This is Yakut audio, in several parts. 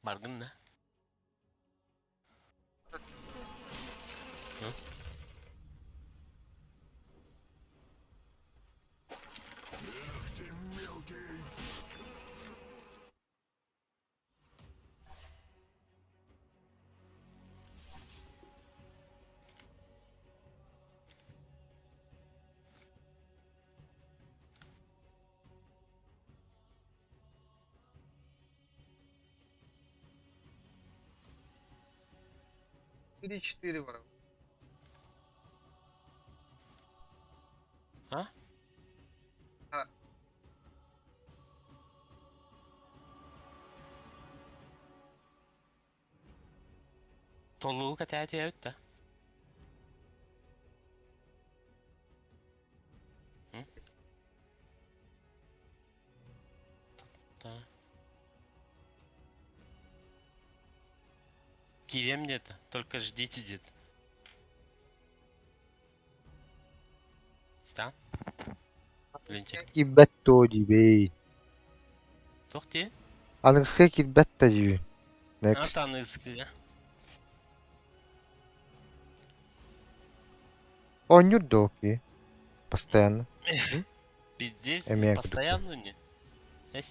Баргын да? Ы? Три-четыре барабан. А? А. Толугу кэтээ түһэбит да? М? Да. Кириэм диэтэ, только ждите диэтэ. Стан? Блинчик. Киирбэт дуо диибэй. Туох дии? Аныгыскыга киирбэт да дии. Next. Ата аныгыскыга. Оонньуур дуо окей. Постоянно. Пиздец, Эмиэ курдук. постоянно не. Эс.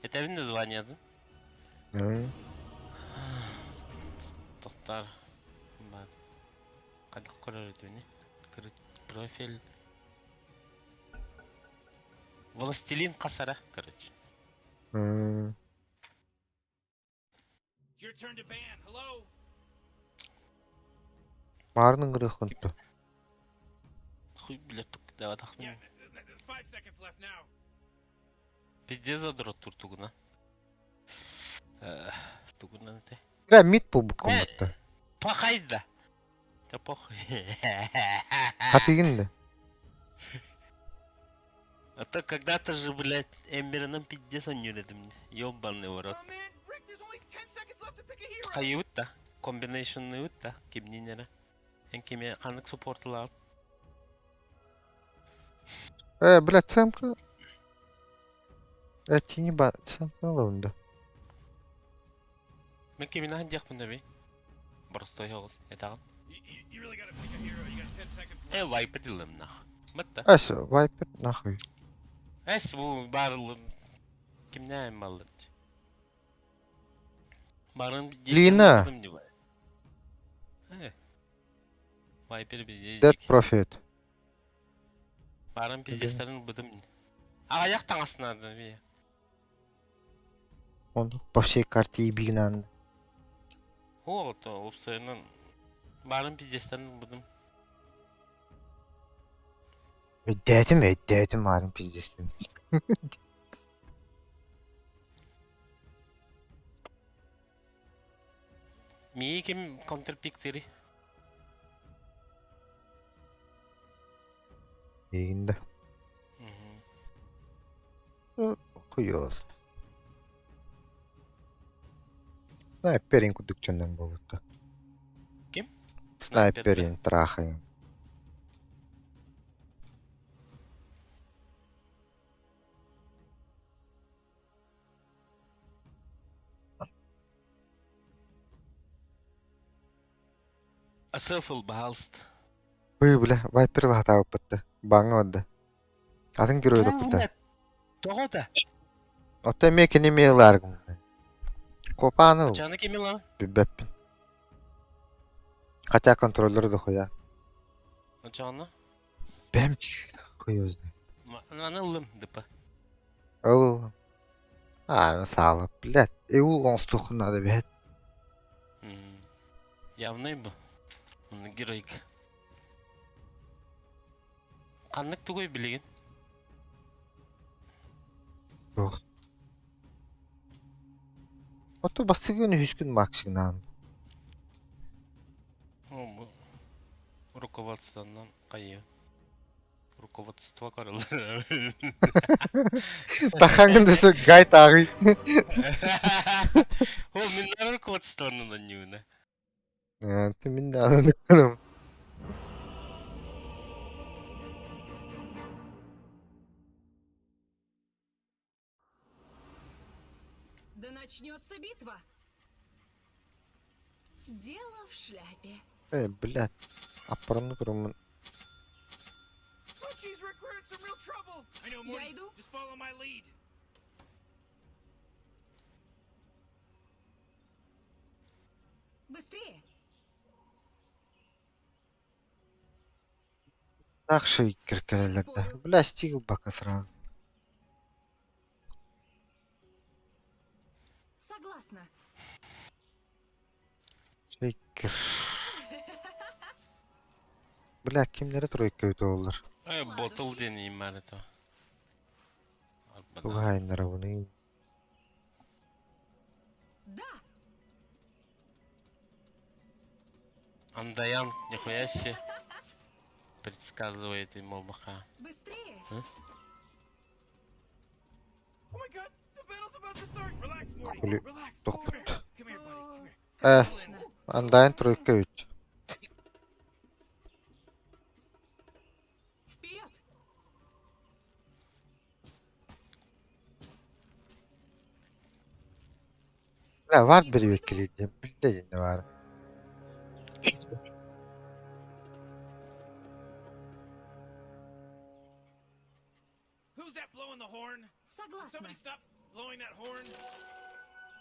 Это название, да? М. Тохтар. Бар. Хайдах көрөр этибини? Профиль. Властелин Хасара, короче. М. Маарынын гырыаххын ту. Хуй, блядь, даватахмын. Пиздец задрот туртугуна. Тугунан этэй? Бля, мид буолбуккун батта. Пахай да. Да похуй. Хатыгын да. А то когда-то же, блядь, Эмберынан пиздец аннюредим. Ёбаный в рот. Хайыбыт да. Комбинейшнныыбыт да. Кимнин эрэ. Эн кими ханнык суппортулаҕын? Э, блядь, цемка. Э, тини ба, цемка ылабын да. Мин кимин аһын диэхпин да би. Боростой оҕус, этэҕин. Э, вайпер дилем нах. Мытта. Эс, вайпер нахуй. Эс, бу барылын кимнээн маллын. Барын Лина. Э. Вайпер Dead Prophet. Барын пиздецтарын быдым. Аяқ таҥасынады би. Он по всей карте ебигнан. О, то опсайынан барын пиздецтарын быдым. Өйдөөтүм, өйдөөтүм марын пиздецтин. Мии ким контрпиктери? Миигин да. Хуёс. Снайперин курдук дьоннор буолбуттар. Ким? Снайперин трахайын. Асыфыл, баһаалыста. Ый, бля, вайпер лаһатаабыппыт да. Бааҥҥа барда. Атын герой туппута. Тоҕо да? Оттон эмиэ кини эмиэ ылаары гынна. Копааны ыл. Чаны ким ылан? Билбэппин. Хотя контроллер дохуя. Очоҕуна? Бэм хуй его знает. Аны ыллым, дыпа. Ыл. А, саала, блядь. И ул оҥостуоххун надо бэт. Явный бу. Оны геройг. Ханнык тугуй билигин? Туох. Ото бастыгын үһүскүн максигнаан. Бу руководствонан хайы. Руководство көрөлөр. Тахаҥын да гайд ааҕый. О, мин руководствонан анньыына. Ты мин да ананыккыным. Да начнется битва! Дело в шляпе. Э, блядь. Аппараны туруммун. Oh, jeez, Rick, we're in some real trouble. I know, Я Morty. иду. Just follow my lead. Быстрее! Таах шейкер кэлэллэр да. Бля, стилбака сразу. Согласна. Шейкер. Бля, кимнери тройка өтө оллар. Э, ботл диэн ииммэр это. Тугайнарабыный. Да! Андаян, нихуя себе. Предсказывает ему БХ. Быстрее! Oh my god, the battle's about to start. Relax, Morty. Хули Relax. тохпут. Come here. Come here, buddy. Come here. Э, Конечно. андайын тройка үт. Вперед! Бля, вард бирбеккили диэн билдэ динне баар. Who's that blowing the horn? Can Согласна. somebody stop blowing that horn?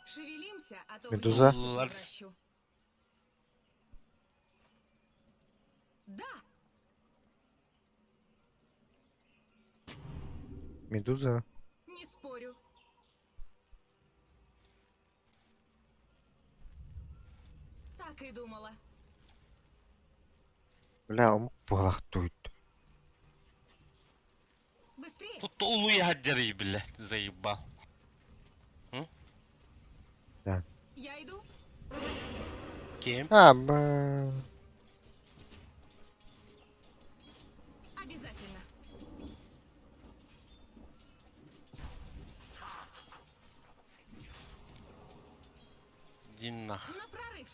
Шевелимся, а то в Медуза. лягушку превращу. Да! Медуза. Не спорю. Так и думала. Бля, омук буолахтуйт. Быстрее! Тут улуй хаджары, бля, заебал. Я иду. Кем? А, б... Обязательно. Иди нах. На прорыв.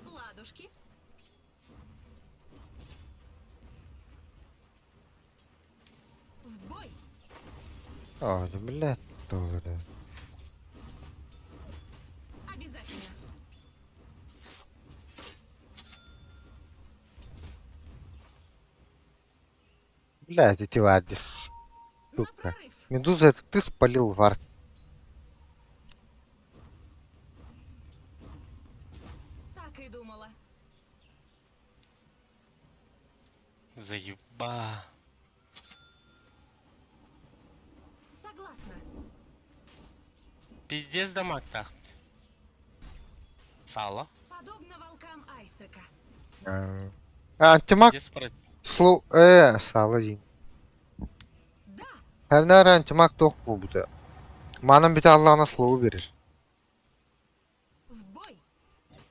Ладушки. В бой. А, да, блядь, доллары. Обязательно. Блядь, эти вардис. На Сука. прорыв. Медуза, это ты спалил вард. Так и думала. Заеба. Согласна. Пиздец дамаг так. Сало. Подобно волкам Айсека. А, антимаг Пиздец про... слу... Саладин. Да, Her антимаг тоқ буолбута. Манан бүтэ Аллаҕына слову берер в бой.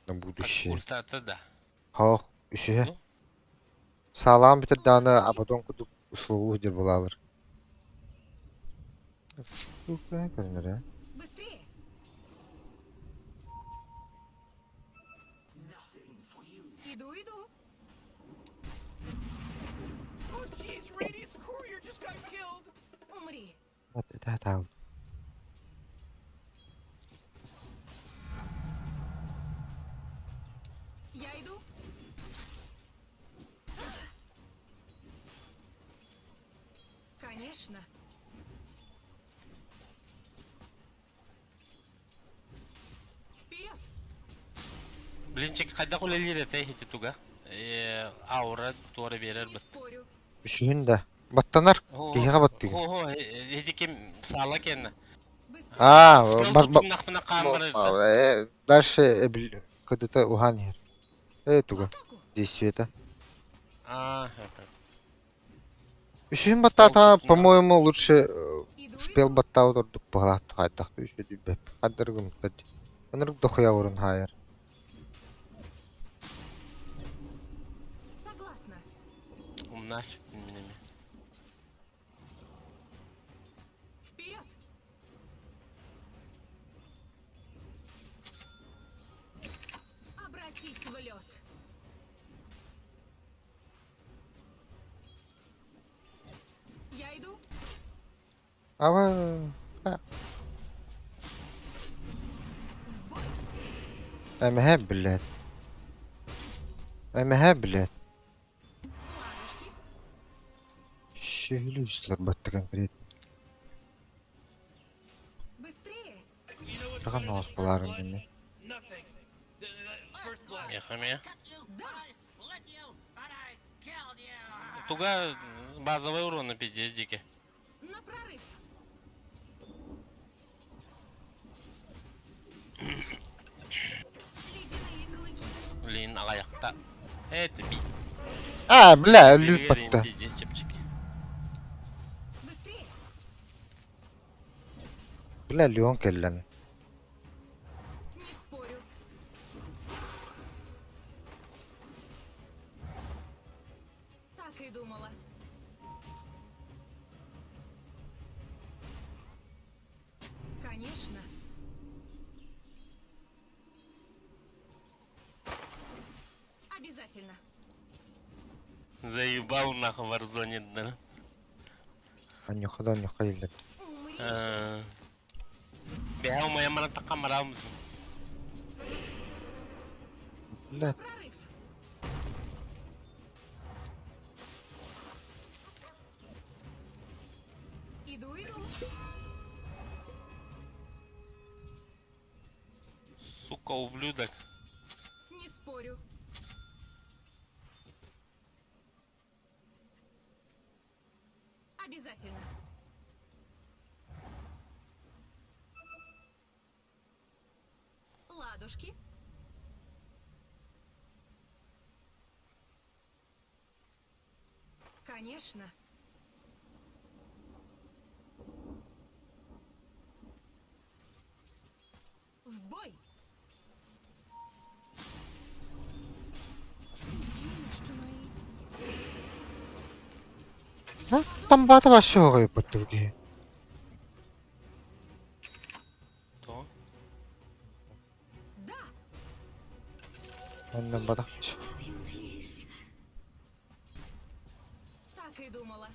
на Как будущее. ультата, да. Хоох, үсүһэ. Ну? Саалаан бүтэр дааны Абадон курдук услову дир булаалар. Сука, көрүнэр ээ. Быстрее. Иду, иду. Oh jeez, Radiant's courier just got killed. Умри. Вот это таал. Я иду. Конечно. Вперед! Блинчик, когда кулелир это эти туга? Аура туара берер Не бит. спорю. Үсүһүн да. Баттанар. Киһиэхэ баттыгын. Хо, эти кем сала кенна. Быстрее. Аа, Спел бар ба- нахмына камбар. Дальше кдт уһаан иһэр. Туга. В атаку! Действие это. А, Үсүһүн баттаата, по-моему, лучше Иду, спел иду. баттаабыт ордук баҕалаах хайдах үсү дүбэп. Хаддаргым кэт. Ынырык дохуя орун хаайар. Согласна. умнас минеме. Вперед! Обратись в лед. Я иду. Ава. МХ, блядь. МХ, блядь. Ладушки. Шевелюсь, батта конкретно. Быстрее. Хахан оҕус булаарым дии. Миэхэ Туга базовый урона пиздец дикий. На прорыв. Ледяные клыки. Блин, аҕыйахта. Это би. А, бля, өлүү батта. Пиздец чэпчэки. Быстрее. Бля, Леон кэллэн. Не спорю. Так и думала. Конечно. Обязательно. Заебал нахуй Warzone, да. Анюха да анюха илдер. Умри. Бэһэ умайамара такамарам. Бля, Прорыв. Иду, иду. Сука, ублюдок. Не спорю. Обязательно. Ладушки. Конечно. В бой! Денежки мои. там бата вообще батта киһи. То? Да! Оннан батах. Так и думала.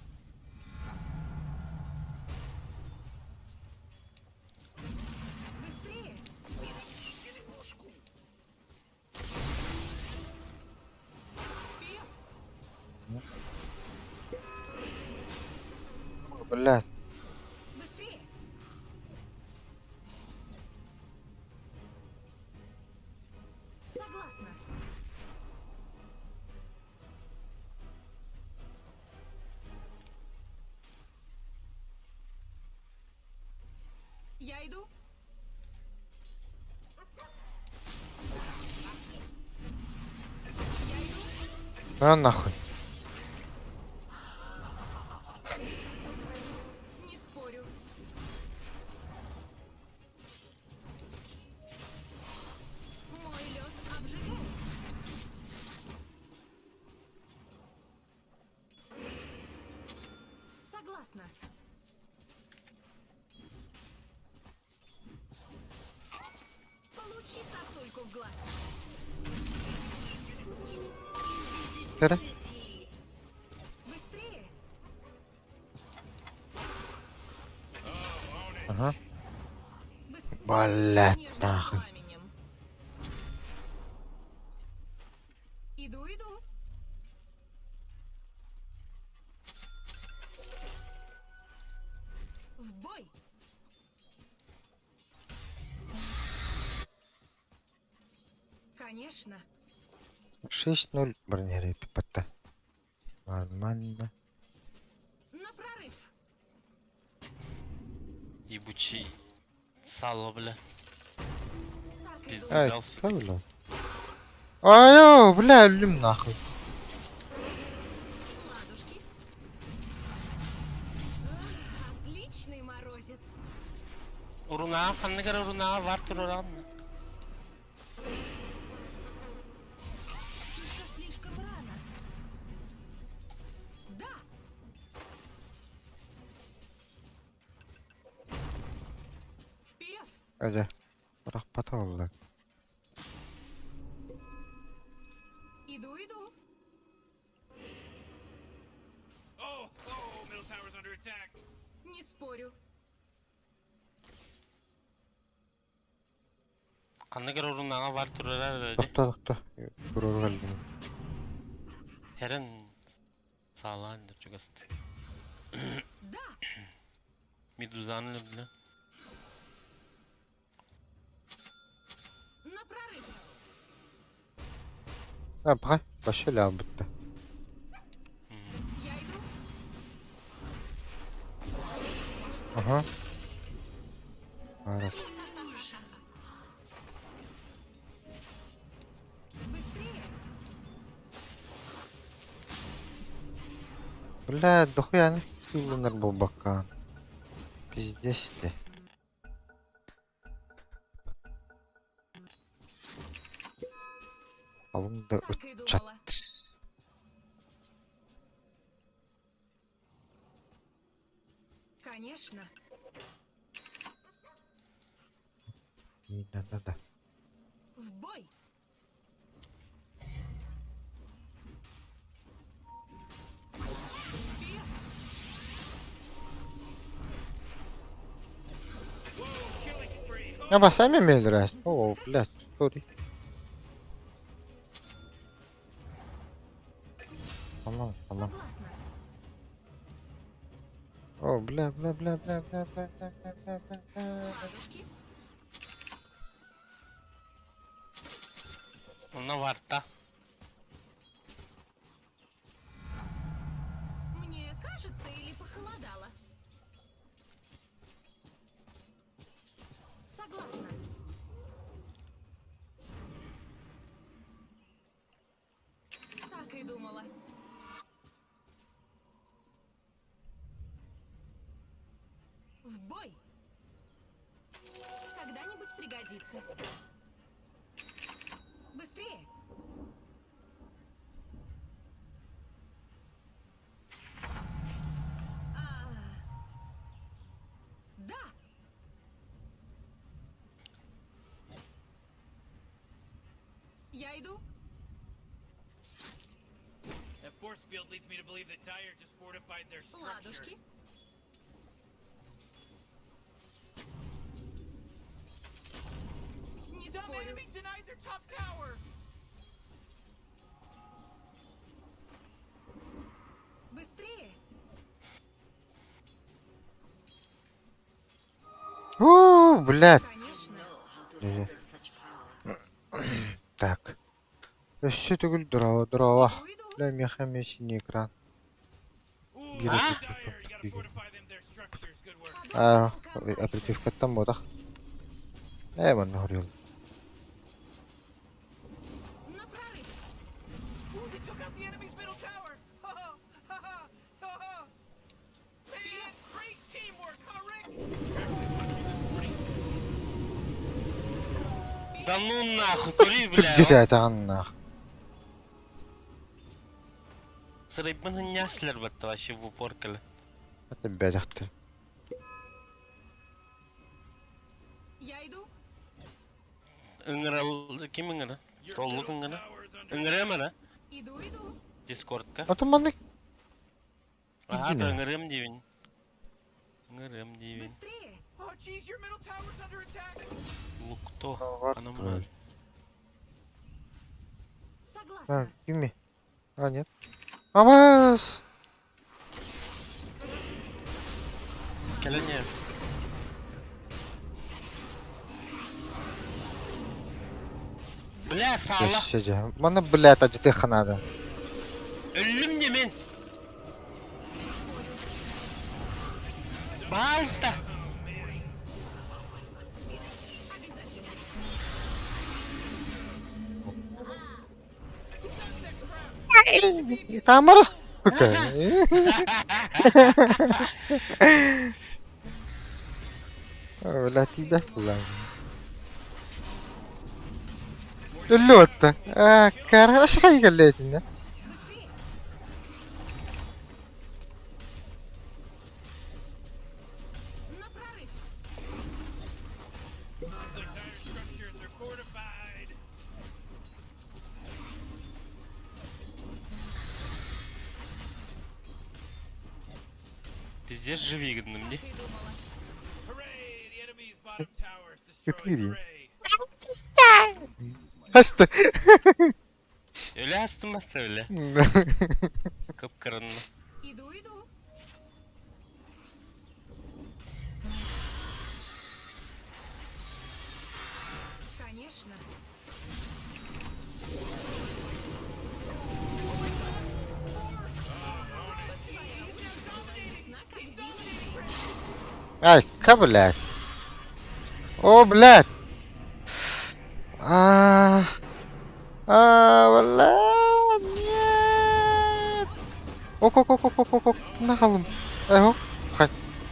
Быстрее! Вперед! Бля, Быстрее! Согласна. Я иду. Я иду. на нахуй. Не спорю. Мой лед обжигает. Согласна. Получи сосульку в глаз. Кэрэ. Быстрее. Ага. Быстрее. Блядь, Нежным нахуй. пламенем. Иду, иду. В бой! Конечно. 6-0 бронеры батта. Нормально. На прорыв. Ебучий. Сало, бля. Так и Пизда. думала. Ай, Дался. бля. Айо, бля, өллүм нахуй. Ладушки. Ах, Отличный морозец. Уруна, ханныгар уруна, var туруран. Еще слишком рано. Да. Вперед! Öde. Bırak bata oldu. Иду, иду. Oh, oh, middle tower's under attack. Не спорю. Ханна кэр оруннаҕа бар турарар эрэ дии. Тохто тохто. Туруору кэллим. Хэрэн саалаан дыр чугаст. Да! Медузаны өлөрдүлэр. На прорыв! А, паха, вообще лял бутта. Я иду! Ага. Арат. Быстрее! Бля, дохуя килланар буолбаккаан. Пиздец ты. Алың да Так и ыччат. думала. Конечно. Не надо. В бой! Вперед! А ба сами мелрас. О, блядь, сори. Tamam, tamam. Согласна. О, бля, бля, бля, бля, бля, бля, бля, бля, бля, бля, бля. Ладушки. Онно варта. Мне кажется, или похолодало? Согласна. Так и думала. В бой! Когда-нибудь пригодится. Быстрее! А, Да! Я иду. That force field leads me to believe that Dire just fortified their structure. Ладушки. Не Dumb спорю. enemy denied their top tower! Быстрее! О, блядь. Конечно. Э. Так. Өссө төгүл дрова, дрова. Иду, иду. Бля, меха синий экран. Ooh, Бир А? Dire, you gotta fortify them their structures. Good work. А, Подбор полка оперативкаттан буолах. Э, манна хоруйал. На прорыв! Ooh, they took out the enemy's middle tower! Ha ha ha ha ha ha! Man, great teamwork, huh, Rick? Да ну нахуй, кури, бля. Түргэтэ нах. Сырайбын хынняслер батта вообще в упор кэлэ. Это бэдэхтэр. Я иду. Ыҥырал ким ыҥыра? Your Толлук middle ыҥыра. tower's under Ыҥырыам эрэ. Иду, иду. Дискордка. Ото маннык Аха, Иди на. ыҥырыам диибин. Ыҥырыам диибин. Быстрее! Oh, jeez, your middle tower's under attack! Лукто. Аномаль. Согласна. А, кими? А, нет. Абас! Кэлэн Бля, саала. Өссө дьэ. Манна, блядь, ажытыахха наада. Өллүм дии мин. Баалта. Обязательно. Тамара, сука. Бля, тебя ладно. Өллү А, кара, аш кэллээтинэ. Быстрее! На прорыв! Looks like Dire structures are fortified. Пиздец живи гынным дии. Так и думала. Hooray! The enemy's bottom tower is destroyed. Кытыри. Hooray! Астı. Öyle astım basta öyle. Kıpkırınlı. Иду, иду. Конечно. Ясна, как зимний. Айка, блядь. О, блядь. А, а, блядь, нет. Ок, ок, ок, ок, ок, ок, ок, нахалым. Эх, хай.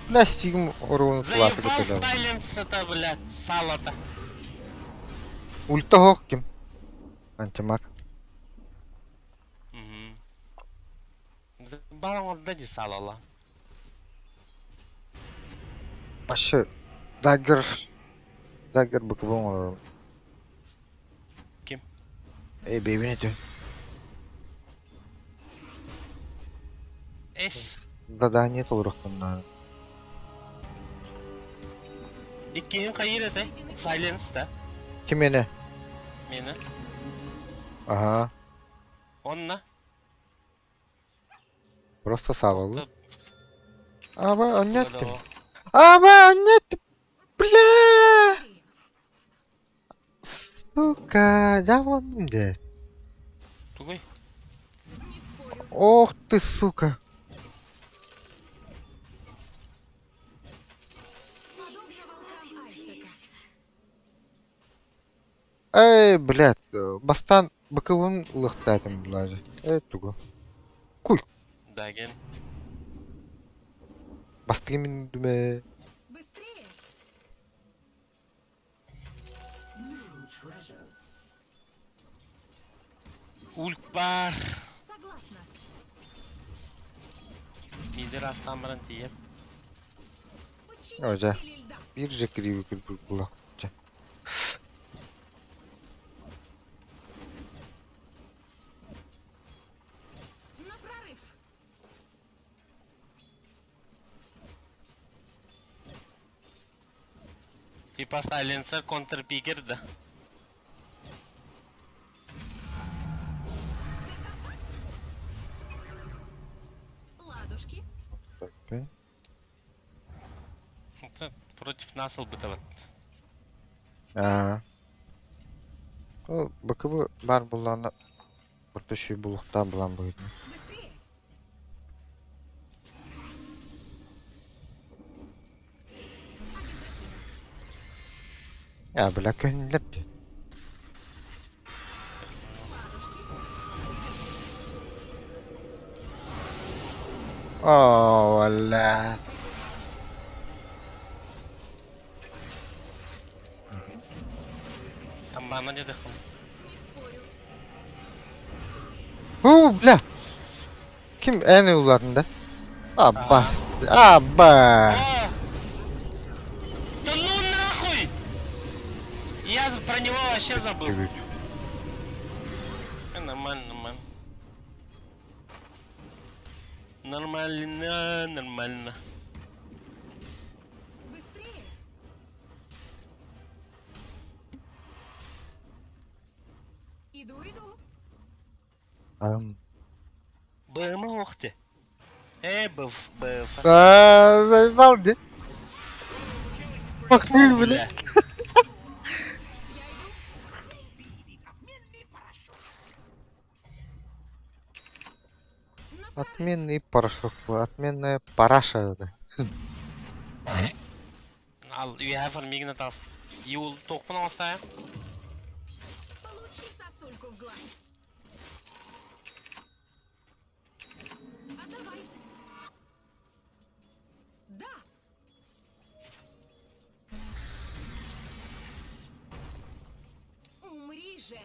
Бля, стигм урон платы Заебал көтөлөм. сайленс это, блядь, сало-то. Ульта хох ким? Антимаг. Угу. Заебал он дади сало-ла. Вообще, дагер, дагер быкыбын олорум. Ким? Эй, бэйбин этэ. Эс. Задание толорохпун наада. Иккиһин хайыр этэ? Silence да. Ким эне? Мені. Ага. Онна. Просто саалалы. Аба, оннеттим. О. Аба, оннеттим. Бля! Сука, дьяволым де. Тугуй. Не спорю. Ох ты, сука. Подобно волкам Айсека. Эй, блядь, бастан быкыбын ылыхтаатым булаажы. Эй, тугу. Куй. Даген. Бастыгы дүме. Быстрее. Ульт бар. Согласна. Мидер астан баран тиеп. Подчинись Ожа. силе льда. Бир же криви кирпик була. Чэ. На прорыв. Типа сайленсер контрпикер да. Ладушки. Так, бин. Это против нас ылбытабат. Аа. Ол быкыбы бар буллаана Ортошүй булуктаа булан быһыытынан. Быстрее. Обязательно. Я бля көһүннэр дии. Ладушки. Оо, бля. Тамбана дедехом. Не спорю. Huu, бля. Ким эн улатын да? Аббас. Абба. О! Да ну нахуй! Я про него вообще забыл. Нормально, нормально. Нормально, нормально. Быстрее. Иду, иду. Ам. БМ ох ты. Бф, БФ. Аа, заебал дии. Ах ты, бля. На прорыв. Отменный порошок. Отменная параша. это. Ал, you have мигна тас. Юл токпун оңостая. Получи сосульку в глаз. Отдавай. Да. Умри же.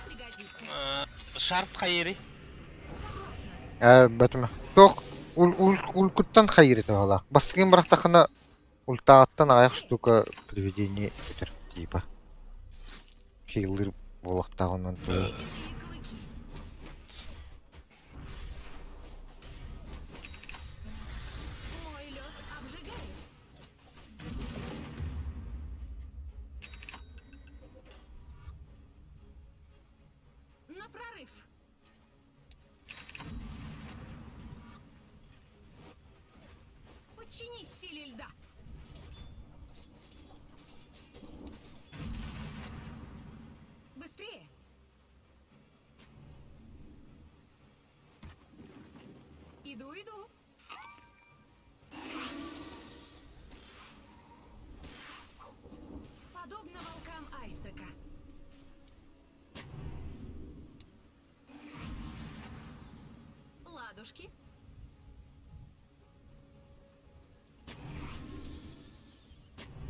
Когда-нибудь пригодится. Шарт хайри. Согласна. Ээ, бэтимэ. Туох ул ул улкуттан хайыр этэ Бастыгын бырахтахына ультааттан аҕыйах штука привидение этэр типа. Хейлыр буолуохтааҕынан тугу. Ледяные клыки. Мой Подчинись силе льда. Быстрее! Иду, иду. Подобно волкам Айсека. Ладушки.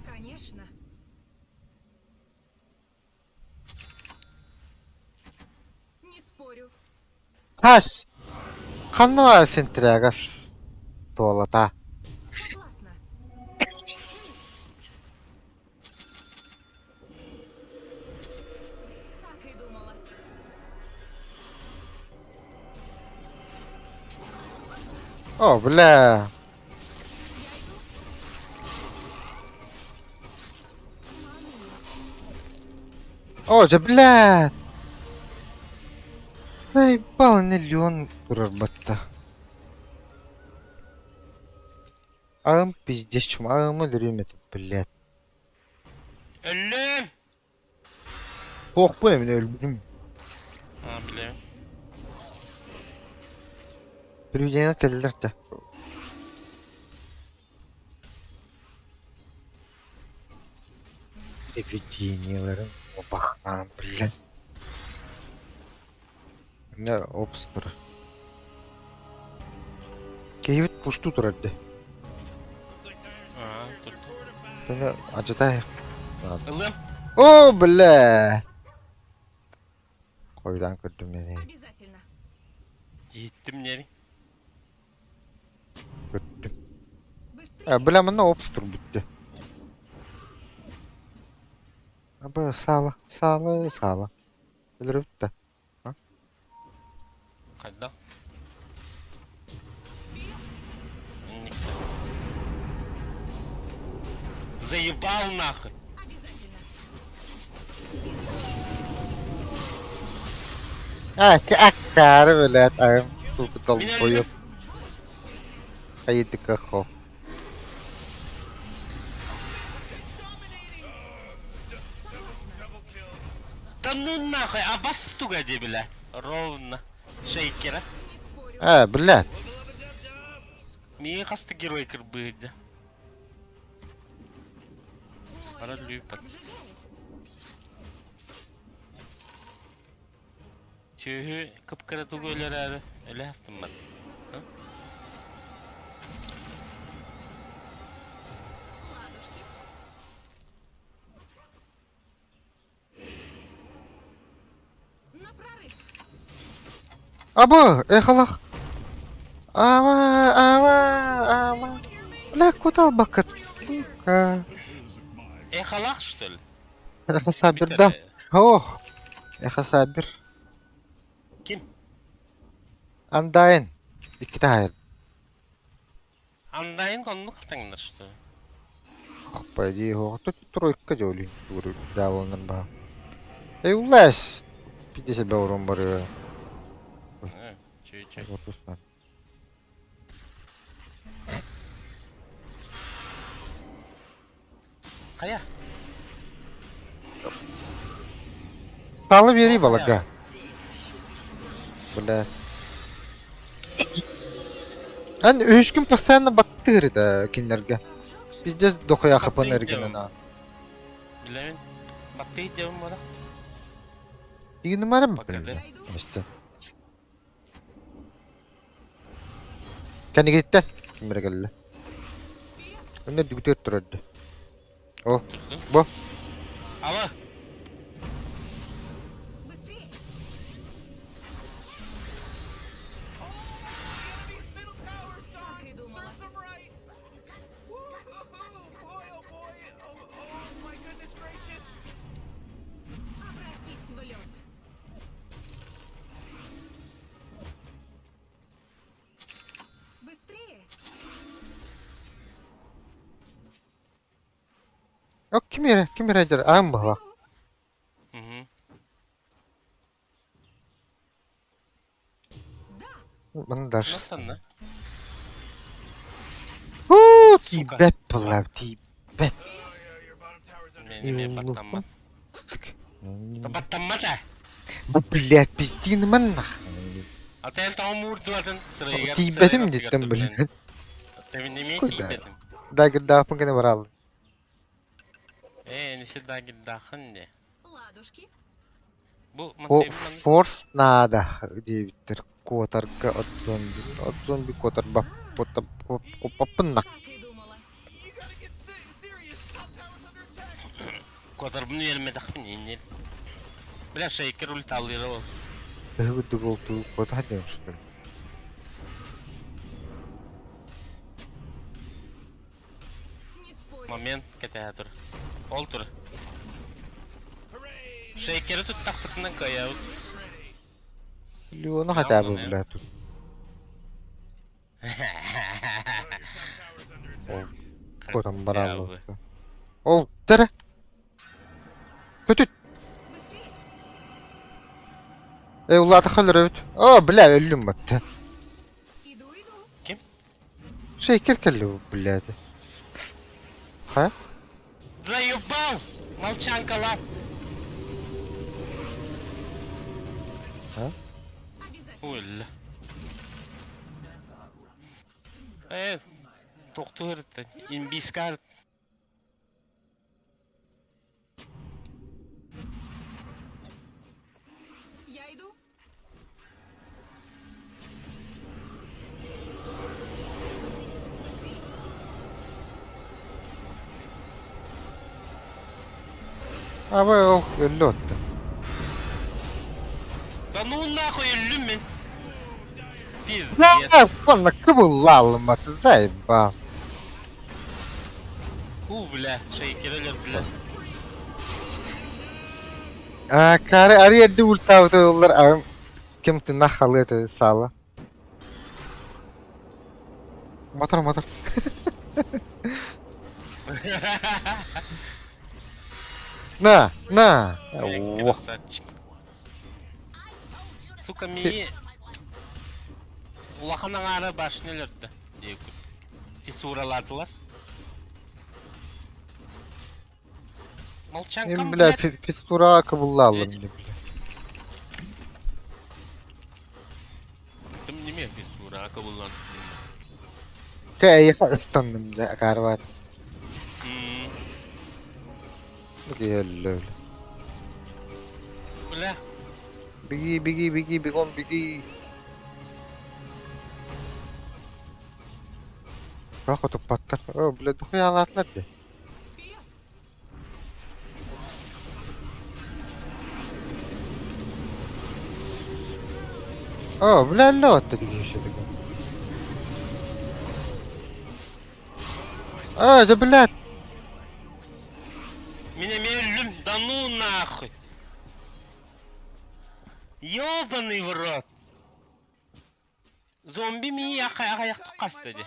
Конечно. Не спорю. Хас! Ханна баар синтрягас туолата. Согласна. Так и думала. О, бля. О, дьэ, блядь. Наебал миллион турар батта. Аҕам пиздец, аҕам өлөрүөм этэ, блядь. Өллүм! Суохпун эмиэ өлбүтүм. А, билэбин. Привидение кэллэр да. Привидениеларын убахаан, блядь. Эмне опс турар. Киһибит пустуу турар дии. Аа, тут. Тону адьатай. Ылыам. О, бля! Хойдаан көрдүм мени. Обязательно. Иһиттим нери. Көрдүм. Быстрее. Э, бля, манна опс турбут дии. Аба, саала, саала, саала. Өлөрөбүт да. Хайдах? Заебал нахуй! Обязательно. А, аккаары, блядь, аҕам сука долбоеб. Хайдыка хо. Да ну нахуй, а вас туга де, блядь. Ровно. Шейкера. Не спорю. Э, блядь. Миигин хаста герой кырбыырда. Ой, Пора лед любит. обжигает. Сүөһү кып-кыра тугу өлөрөөрү өлө астыммат. Ладушки. На прорыв. Аба, эхалах. Ава, ава, ава. Бля, куда албакыт, сука. Эхалах, что ли? Эхо Сабир, да. Ох, Эхо Сабир. Ким? Андайн. Иккитэ аайар. Андайын оннук таҥнар, что ли? Пойди, тут тройка дьоли. Да, баа. Эй, улас. Пиди себя урон бары. Чүй чүй. Вот Хайа? Салы биэрии балага. Бля. Эн үһүскүн постоянно баттыыр да кинилэргэ. Пиздец дохуя хапан эргинэн аа. Билэбин. Баттыы диэбин буолар. Игнымарым Пока бля. Кэнигиттэн ким эрэ кэллэ. Өнөр дүгүтүөр турар дии. О, бу. Алло. Быстрее! Так и думала. Обратись в лед. Быстрее! О, ким эрэ, ким эрэ дьэр, аан баһылаах. Угу. Маны дальше. Настанна. Уу! Уу, Сука. тиийбэт была, тиийбэт. Мен эмиэ баттаммат. Баттаммат ээ. Бу, блядь, пиздинимэн нахуй. Ата эн тоҕо муурдубатын сырайыгар Тиийбэтим диттем, блядь. Тэбин эмиэ Куда? тиийбэтим. Дагердаахпын гына барааллым. Ээ, энisi дагердаахын де. Ладушки. Бу О, мантайбын маннык форс наада диэбиттэр куотарга от зомби. От зомби куотарбап куоппаппын Так и думала. You gotta get serious. Top tower's under attack. Куотарбын үөрэммэтэхпин иннир. Бля, шейкер ульталыыра ол. Өһүгүдүк ол туу куота диэн что ли? Не спорь. Момент кэтэһэ тур. Ол тур. Шейкери туттахпытынан кыайабыт. Леону хотя бы, бля, тут. Ол куотан барааллыбыт. Ол тэре. Көтүт. Быстрее. Э, улаата өлөрөбүт. О, бля, өллүм батта. Иду, иду. Ким? Шейкер кэллэ бу, блядь. Ха? Заебал! Молчанка лап! А? Обязательно. Ой, Э, тохтуур инбискар. Я иду. Абай ол өллө отта. Да ну нахуй өллүм мин. Пиздец. Манна кыбыллаалым баты заебал. Ху, бля, шейкер өлөр, бля. А, кары ары эрди ультаабыта оллар аҕам ким тынна халыа этэ саала. Мотор мотор. На, на. Ох. Красавчик. Сука, мии улахан аҥаара башня өлөрдө диэкут. Фиссуралаатылар. Молчанкам, Мен бля блядь. физкультураҕа кыбыллааллым бля. Тым неме фиссураҕа кыбыллан. Тэ эйиэхэ ыстанным дьэ акаарбаат. Бу киһи өллө өлө. Бля. Беги, беги, беги, бегом, беги. Бах утуппаттар. О, бля, духуйаалаатылар дии. Вперед! О, бля, өллө отто дии О, да блядь. Мин эмиэ өллүм, да ну нахуй. Ёбаный в рот. Зомби мии аҕыйахтык хаста дии.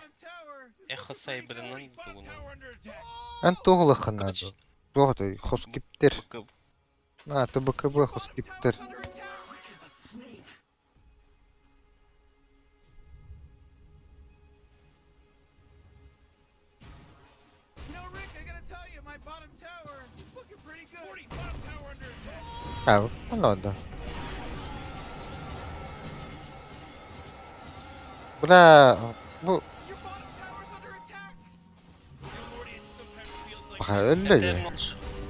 Эхо сайбырынан тугунан. Эн туох ылыаххын наада? Туох этэй? Хоскиптер. БКБ. А, ТБКБ хоскиптер. А, надо. Бля, бу Баха өллө дии. Eternal,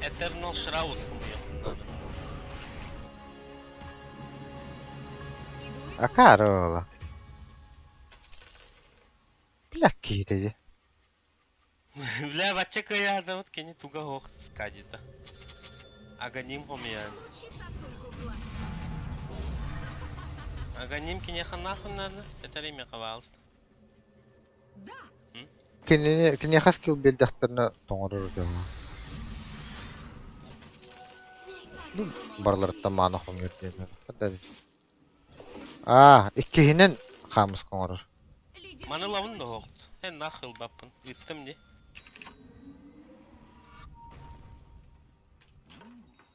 Eternal Shroud хомуйуоххун наада. Иду, иду. Акаары уола. Бля киһитэ дии. Бля, бачча кыайаатабыт кини туга суох скадита. Аганим хомуйаан. Получи сосульку в глаз. Аганим киниэхэ нахуй надо? Это имя хабаалыста. Да! Кинини киниэхэ скилл биэрдэхтэринэ тоҥорор дьоно. Так и думала. Барыларыттан маана хомуйар диэн. Аа, иккиһинэн хаамыска оҥорор. Ледяные Маны лавын да клыки. суохт. Эн нахуй ылбаппын. Ыыттым дии.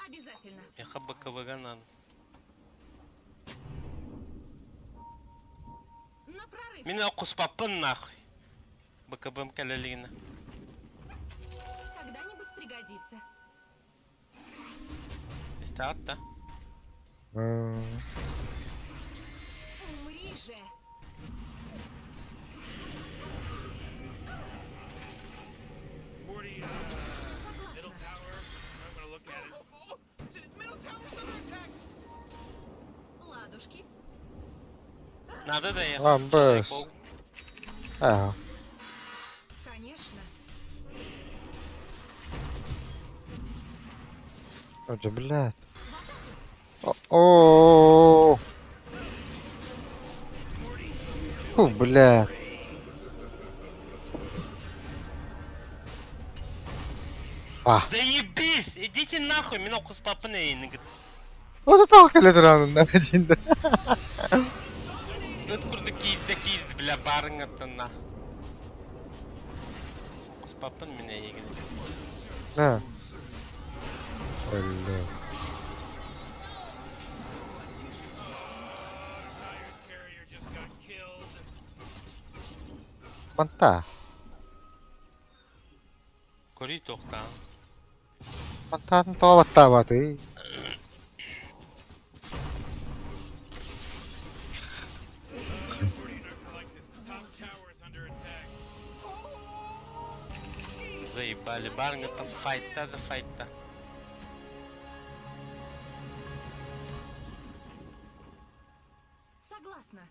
Обязательно. Миэхэ БКВ-га надо. На прорыв. Мин куспаппын нахуй. БКБ-м кэлэ илигинэ. Когда-нибудь пригодится. Истэҕит да? Умри же! Morty, middle tower. I'm gonna look at it. Oh, oh, middle tower's under attack. Ладушки. Надо да я. Lan bös. Аа. Конечно. Оже, блядь. О. Фу, блядь. А. Заебись! Идите нахуй, мин куспаппын эйигин. Вот это кэлэ туранын дьинде. Ыт курдук киирдэ киирдэ бля барыҥҥыттан на. Куспаппын мин эйигин. На. Бля. Dire's carrier just got killed. Манта. Көрүй тоқтаан. Мантатын тоҕо баттаабаты. Morty, you're not gonna like this. The top tower is under attack. Oh, sheesh. Заебали, барыҥҥыттан файтта да файтта. Согласна.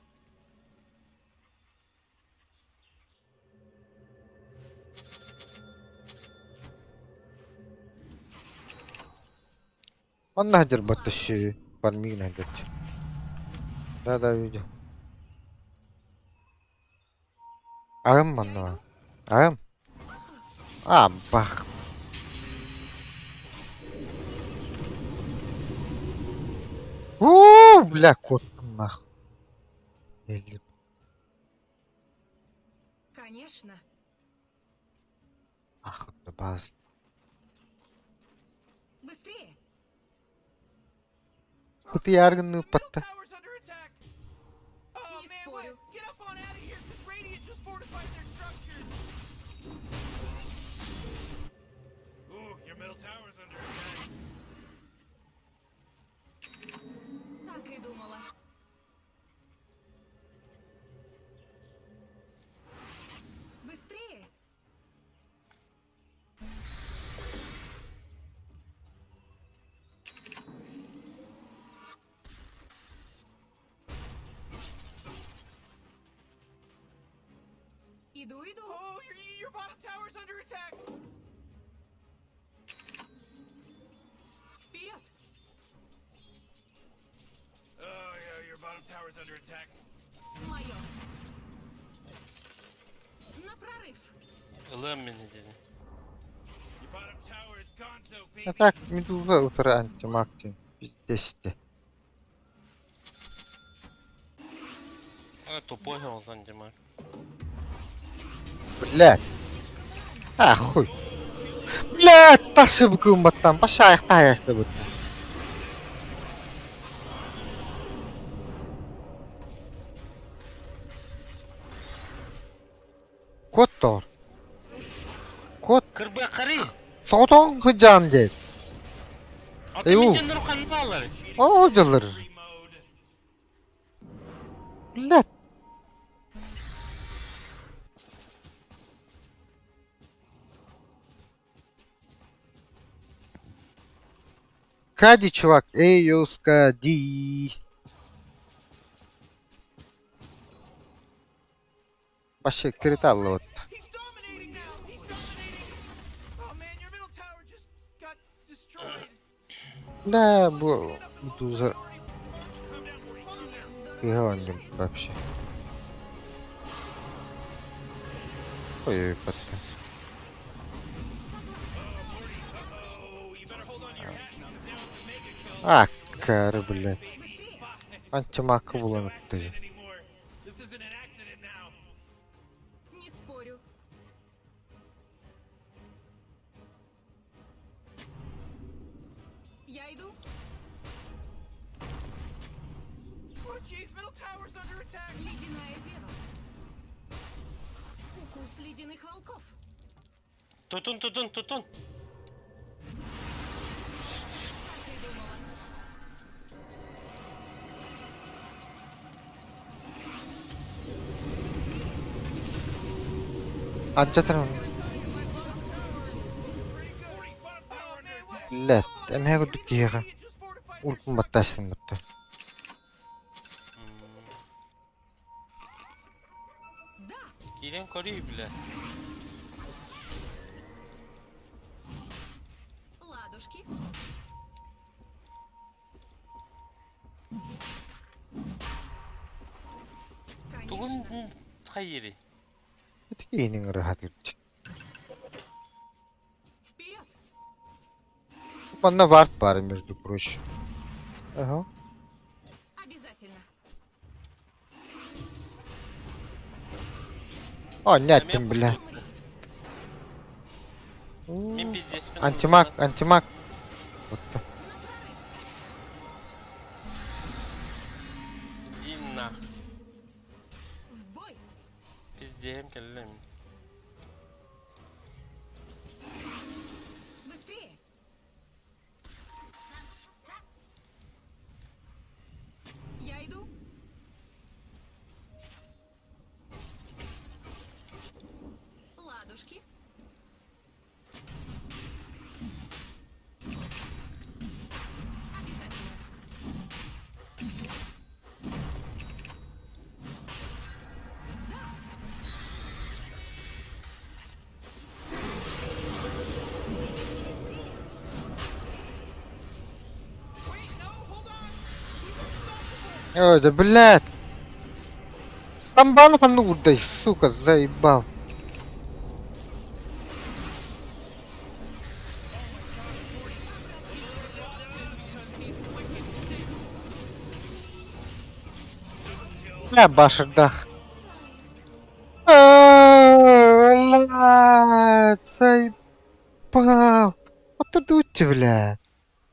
Онно сылдьар батташы. Бармигин сылдьар. Да, да, видел. Аҕам манна. Аҕам. А, бах. У, бля, кот нах. Элли. Конечно. Ах, да баз. Быстрее. Сытыяргын The middle патта. tower's under attack. Oh Не man, спорю. what? Get up on out of here, cause Radiant just fortified their structures. Ooh, your middle tower's under attack. Так и думала. Быстрее. Иду, иду. Oh, your bottom tower's under attack. Вперед. Oh yeah, your bottom tower's under attack. Мое. На прорыв. Ылыам мин диэн. Your bottom tower is gonzo, baby. А так, медуза утары антимаг диэн. Пиздесте. А, тупой ол антимаг. Блядь. А, хуй. Блядь, тасы бүгүн баттан. Баша аяқта аясты бұтты. Кот тор. Кот. Кырба қары. Соғытон хыджан дед. Аты Эй, у. мен жоннор қанбалар. О, жылыр. Free mode. Блядь. Кади, чувак. Эй, юскади. Вообще, криталлы вот. He's dominating now. He's dominating. Oh man, your middle tower just got destroyed. Бля, бу медуза Calm down, Morty. Calm down. Смерть здорово кыһалан освежает. вообще. Ой, батта. Oh, you better hold on to your hat because now it's a mega kill. А, кары, блядь. Быстрее. Антимагка There's no булан accident anymore. This isn't an accident now. Не спорю. Я иду. Oh jeez, middle tower's under attack. Ледяная дева. Укус ледяных волков. Тутун, тутун, тутун! Так и думала. Алдьатар Блядь, эмиэ курдук киһиэхэ ульпун баттаастыммыттар. Киирэн көрүүй, бля. Ладушки. Тугун Конечно. хайыырый? Ити киһини ыҥыра сатыыр. Вперед! Манна вард баар, между прочим. Ага. Обязательно. О, нет, бля. Мин пиздеспин. Антимаг, антимаг. Вот так. Иди нах. В бой! Пиздеем кэллим. Быстрее! Я иду. Ладушки. Обязательно. Ой, да блядь. Там банов ну дай, сука, заебал. Бля, башардах. Блядь, заебал. Вот ты бля.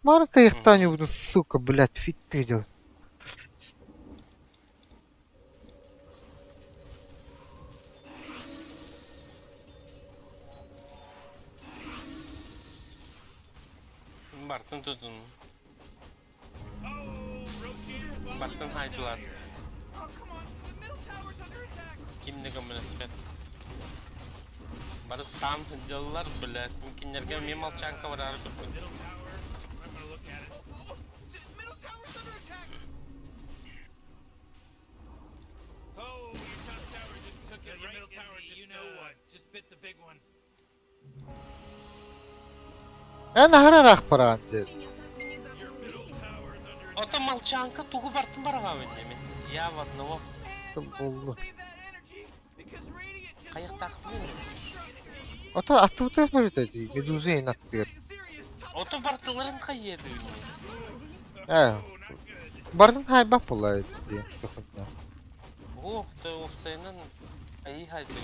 Марка их не буду, сука, блядь, фиг ты дел. Бартын тутун. Бартын хайдылар. Кимне көмөлөспөт. Бары стан сылдьаллар, блядь. Кинилэргэ эмиэ молчанка бараары көрбүт. Эн аһара ыраах бараҕын диэн. Меня так внезапно убили. Ото молчанка тугу бартын бараҕабын дии Я в одного. Буолла. Хайахтаахпын. Ото аттыбытыгар барыта дии, медуза иһин аттыгар. Ото бартыларын хайыатыгын. Ээ, бартын хаайбат буолла дии. Ох, ты уопсайынан айыы хайдыгын.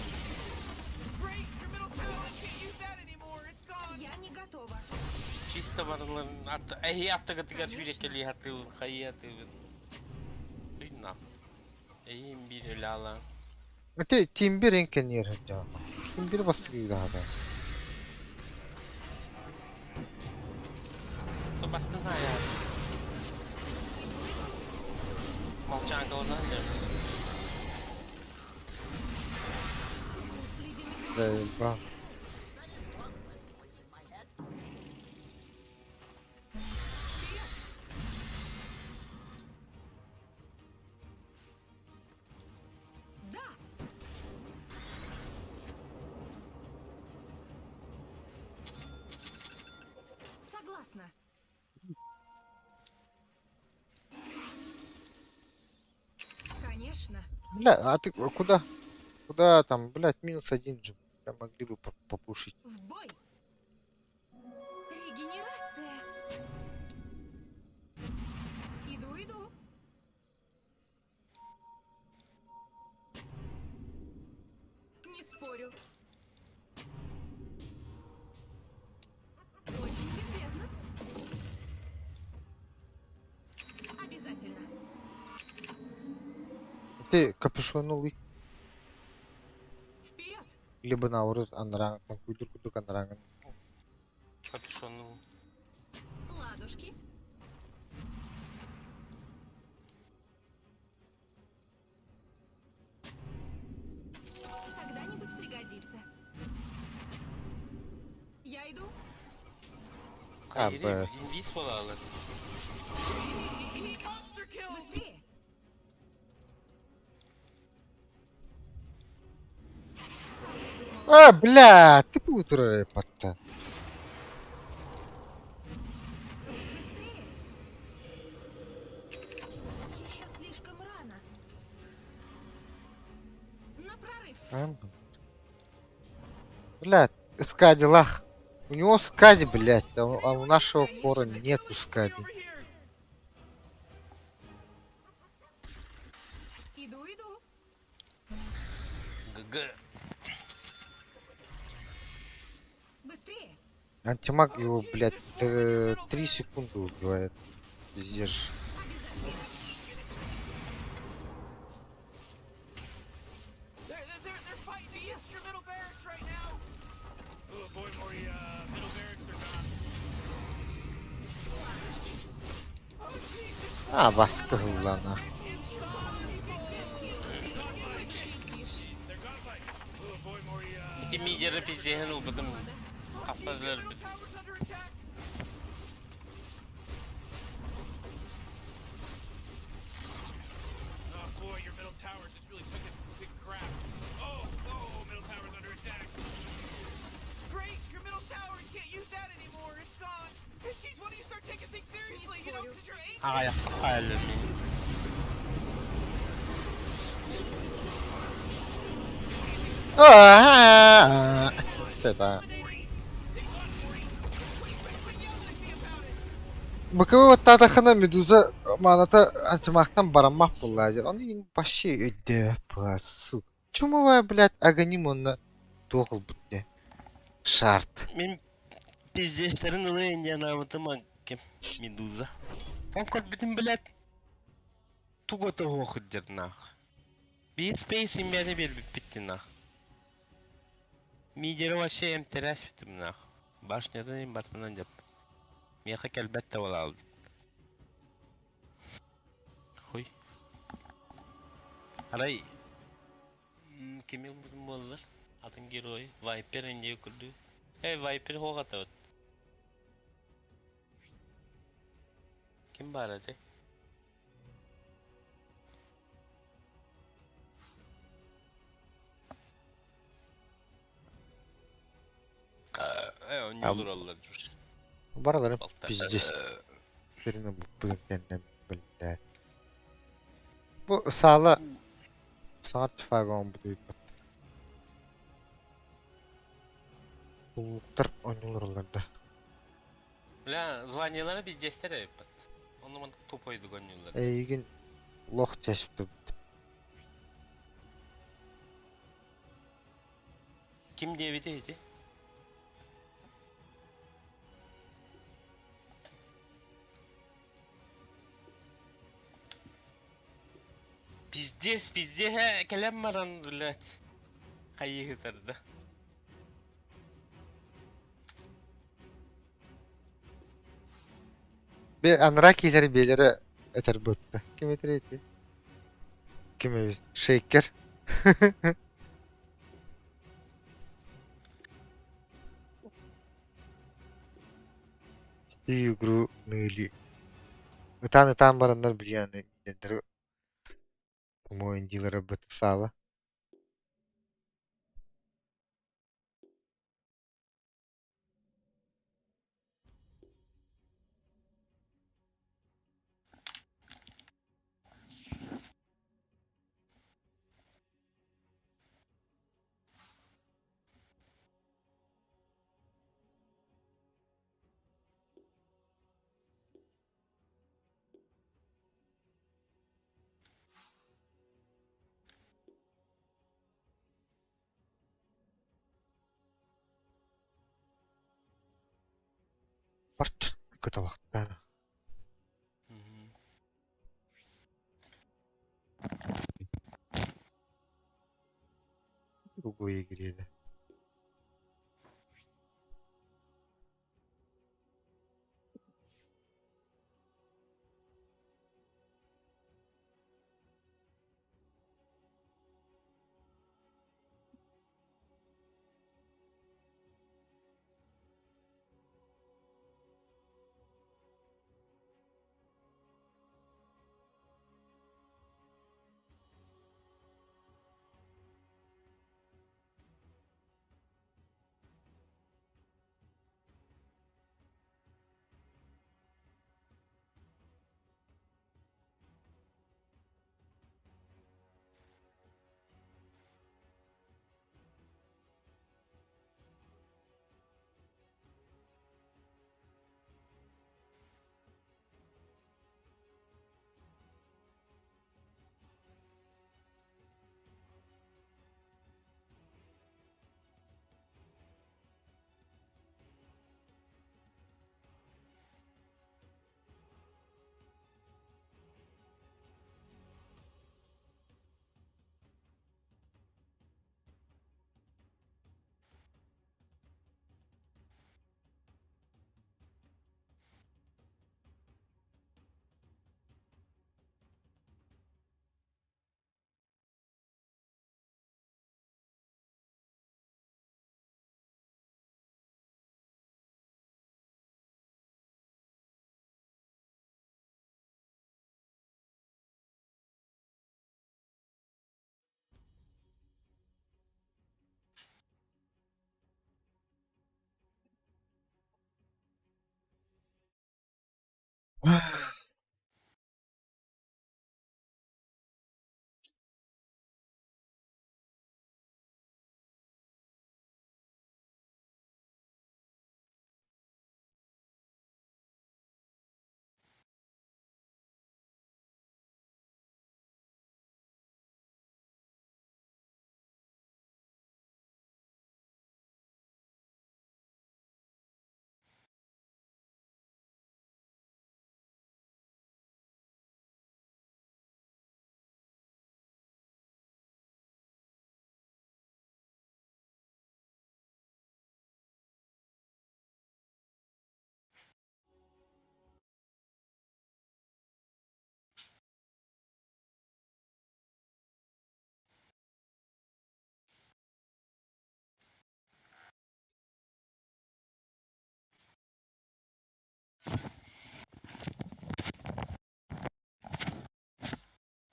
Я не готова. Чисто барыларын атты эһи аттыгытыгар сүүрэкэлии хатыыбын хайыатыыбын. Тыынна. Эйим биир өлө Ити Тимбир эн кэнниэр сылдьаҕын. Тимбир бастакы хаата. Ото бартын хаайаа. Молчанкалынан дем. Укус ледяных Заебал. Да! Согласна. Конечно. Бля, а ты куда? Куда там, блядь, минус один же. Бля, могли бы попушить. В бой! Регенерация! Иду, иду. Не спорю. Очень любезно. Обязательно. Ты капюшон улый. Вперед! Либо наоборот анарааҥҥыттан куйдур курдук анарааҥҥын Капюшону. Ладушки. Когда-нибудь пригодится. Я иду. А, Хайри, б. инвиз буолалар. Monster kill! Быстрее. А, бля, ты турар патта. Быстрее. Еще слишком рано. На прорыв. Бля, скади лах. У него скади, блядь, а у нашего кора нету скади. Over here! Иду, иду. ГГ. Быстрее. Антимаг его, блядь, 3 секунды убивает. Пиздец. They're fighting against your middle barracks right now. Oh boy, Mori, middle barracks are gone. Oh jeez, А, Васка на. They're godlike. Oh boy, Mori, Ити мидеры пиздehen ылбытым. Хафтазлар middle бит. tower's under attack. Oh boy, your middle tower just really took a big crap. Oh, oh, middle tower's under attack. Great, your middle tower, you can't use that anymore. It's gone. Hey, jeez, why don't you start taking things seriously? You know, because you're ancient. Аҕайахха мин. А, Это. БКВ татахана медуза маната антимагтан бараммах булла. Оны вообще өйдө сука. Чумовая, блядь, аганим онна туох ылбыт Шарт. Мин пиздестерин ылы индианабытым ким Медуза. Ол көрбүтүм блядь. Туго тоһуохуддер нах. Би спейс имбэни биэрбиппит нах. Мидери вообще эмтерэс битим нах. Башнядан им бартынан деп. Миэхэ кэлбэт да буолаалбыт. Хуй. Арай кими ылбытым буоллар? Атын герой. Вайпер инде күрдү. Эй, Вайпер хоҕатабыт. Ким баар этэй? Э, онньуулур оллар дьур. Бараларын Балта. пиздец. Бу блядь. Бу саала саҥа артефагын бу Улуктар ойнулар да. Бля, званиелары пиздестер эбиппит. Ону ман тупойдук онньуулар. Эйигин лох чэспит. Ким диэбитий ити? Пиздец, пиздец, кэлэн баран, блядь. Хайыһытарда. Бе анра киилер биэлэрэ этэр бутта. Ким этэр эти? Ким эбит? Шейкер. Игру ныли. Ытаан ытаан бараннар билианы дендер дилера быт саала. Барчыс кыталахтаана. Угуй игриэдэ.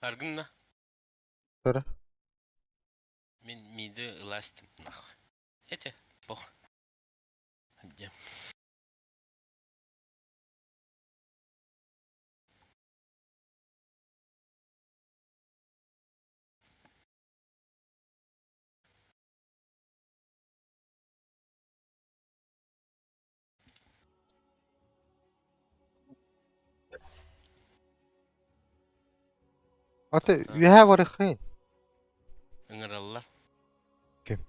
Аргынна. Көрө. Мин миди ыластым нах. Эче, бох. Дьэ. Аты үөһээ барыаххайын. Ыҥыраллар. Ким?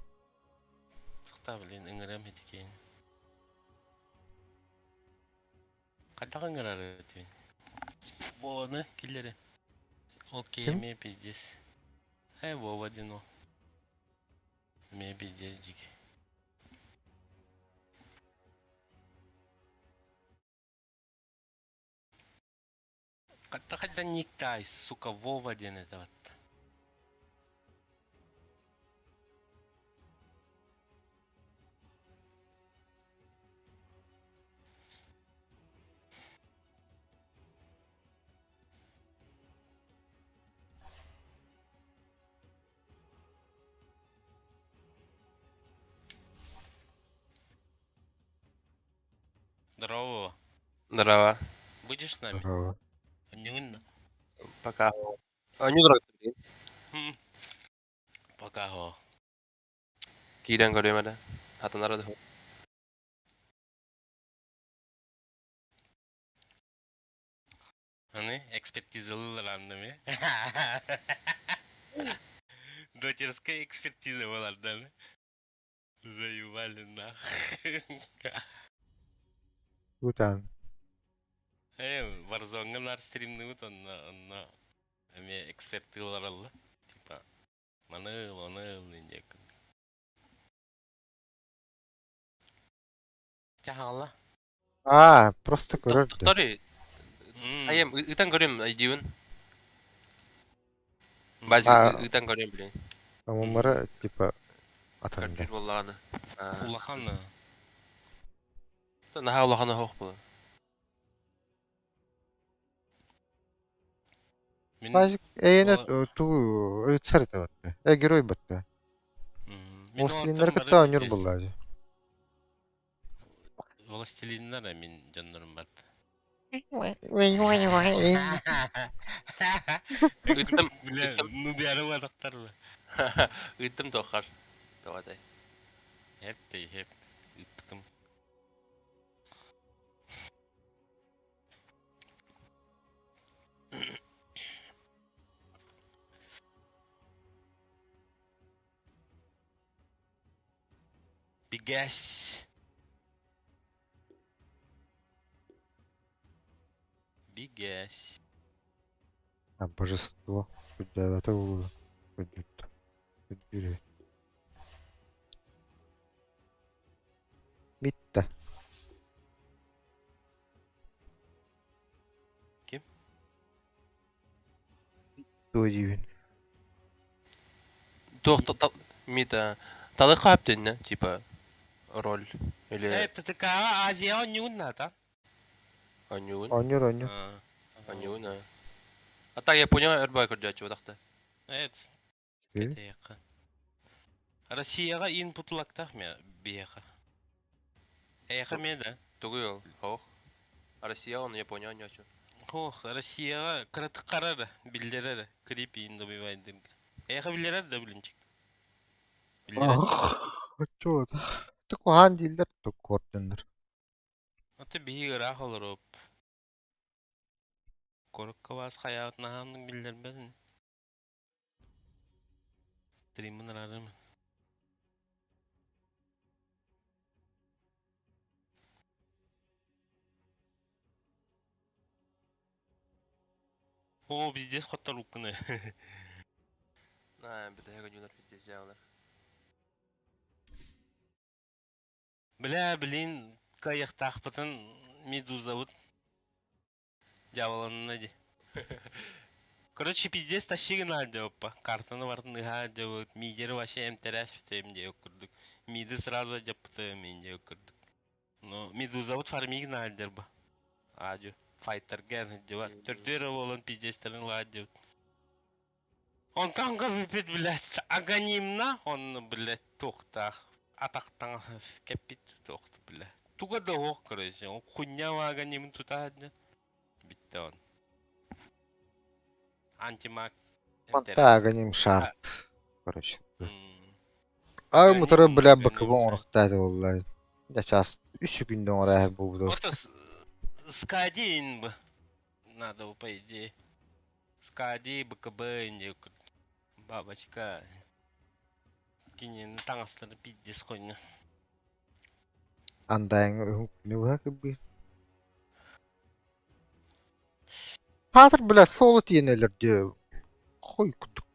Сухта блин, ыҥырам этикиэн. Хайдах ыҥырар этибин? Вованы киллэрин. Ол киһи Ким? эмиэ пиздец. Э, Вова диэн ол. Эмиэ пиздец дьиги. Хайда никтай, сука, Вова диэн этэ батта. Здорово. Здорово. Будешь с нами? Здорово. Нюнна. Пока. Аню дорог. Пока го. Киирэн көрүөм эрэ. Хатанара да. Аны экспертизалыылар анными. Дотерская экспертиза буолар да. Заебали нахуй. Бутан. Э, Warzone-ҥа наар стримныбыт онно онно эмиэ экспертыылар Типа маны ыл, ону ыл диэн Чэ хаалла. Аа, просто көрөр да. Тохтори. Айым ыытан көрүм айдиун. Базик ыытан көрүм блин. Амумара типа атанда. Көрдүүр буоллаҕына. Улахан. Наһаа улахана суох буолар. Мин Базик эйэнэ туу рыцарь это батта. Э герой батта. Властелиннары кытта оонньуур буоллаа дии. Властелиннар мин дьоннорум барда. Ыыттым. Бля, ну бяры барактар бу. Ыыттым туоххар. Тоҕотой. Хеп дей хеп. Ыыттым. Bigas. Bigas. А божество. Куддээбэтэ буолуо. Куддүттэ. Куддүрү. Митта. Ким? Туо диибин. Туох мита талыха хаптынна типа роль или Э, ТТК Азия оонньуун наата. Оонньуун. Оонньуур оонньуур. Оонньуун а. А так Япония өр бай көрдөөчү бодахта. Э, кэтэйэххэ. Россияҕа инпутлактах ме биһиэхэ. Эйэхэ эмиэ да? Тугуй ол? Хоох. Россия он Япония оонньоочу. Ох, Россияҕа кыратык хара эрэ, биллэрэр эрэ, клип иин добивайдырга. Эйэхэ биллэрэр да блинчик? Биллэрэр. Оччо Куһаан дииллэр, куордуннар. Аты биһиги ыраах олоруоп. Куоракка баас хайаабыт наһааннык биллэрбэт ини. Стриммин араарым. Оо, пиздец хотторуккуна. Аа, бүтэһик ойуулар пиздец дьаалар. Бля, блин, кыайыахтаахпытын медузабыт дьаабыланна дии. Короче, пиздец тащи гына дьоппа. Картаны бартын ыһаа дьобут, мидери вообще эмтэрээспитим диэк курдук. Миды сразу дьаппытым мин диэк курдук. Ну, медузабыт фармиг наадьарба. Аадьу, файтерга дьыба. Төрдүөр буолан пиздецтерин ылаа дьыбыт. Онтон көбүппүт, блядь, аганимнаах онно, блядь, туохтаах атахтаҥас кэппит туохта, блядь. Туга да суох, короче, ол хуйня аганимын тутаһа бүттэ он. Антимаг Манта аганим шарт. Короче. Ай мутара бля БКБ оҥорохтоох буолла. Дьэ час үс күндэ оҥорооһор буолбут. Вот Скадин бы надо по идее. Скади, БКБ, бабочка. Кинини таҥастары пиздец хуйня. Андайыҥ уһун күнү быһа кырбыыр. Хаатыр бля соло тиийэн өлөрдө. Хуй курдук.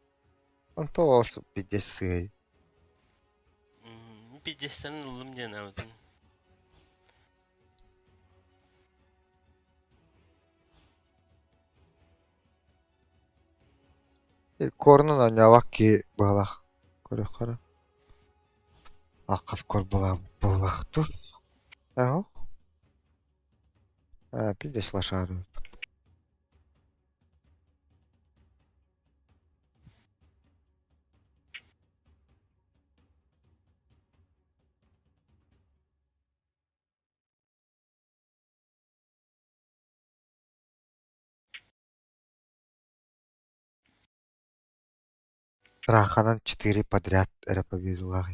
Онто ол пиздец сыай. Пиздецтэн ыллым диэн абытын. Корнун оонньообот киһи быһалаах көрүөххэ эрэ. Аккас кор буолаах дуо? Ээ пиздец лошары. Траханан четыре подряд эрэ победилаах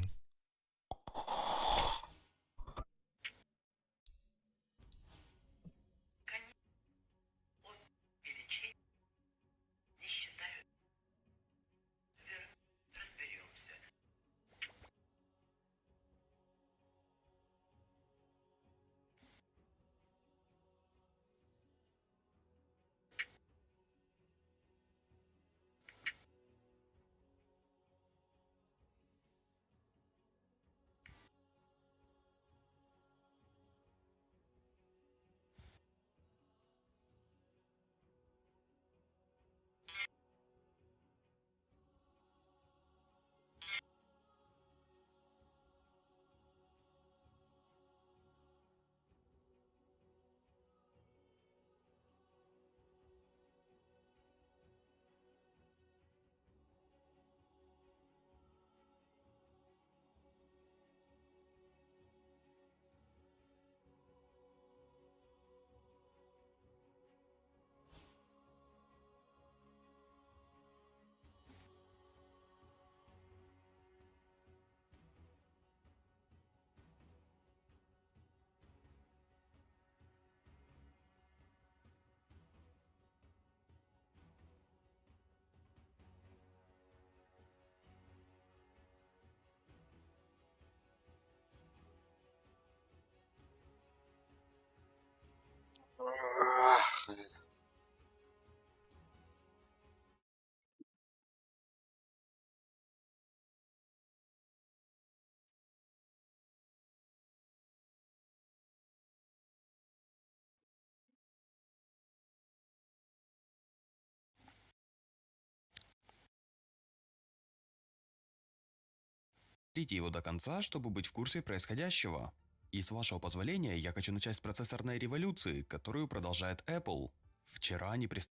Смотрите его до конца, чтобы быть в курсе происходящего. И с вашего позволения, я хочу начать с процессорной революции, которую продолжает Apple. Вчера они представили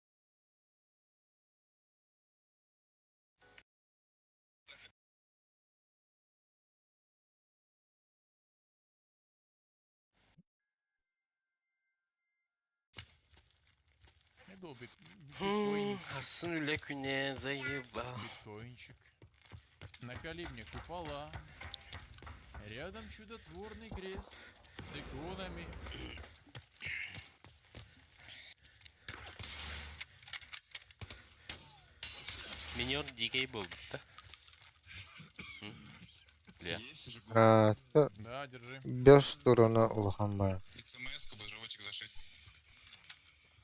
Иду биткоин. Ахсын үлэ күнэ заеба. Биткоинчик. Наколи мне купола. Рядом чудотворный крест с иконами. Минер дикэй буолбут Бля. Есть уже А, Да, держи. Бес стороны улахан баа. И ЦМС-ку бы животик зашить.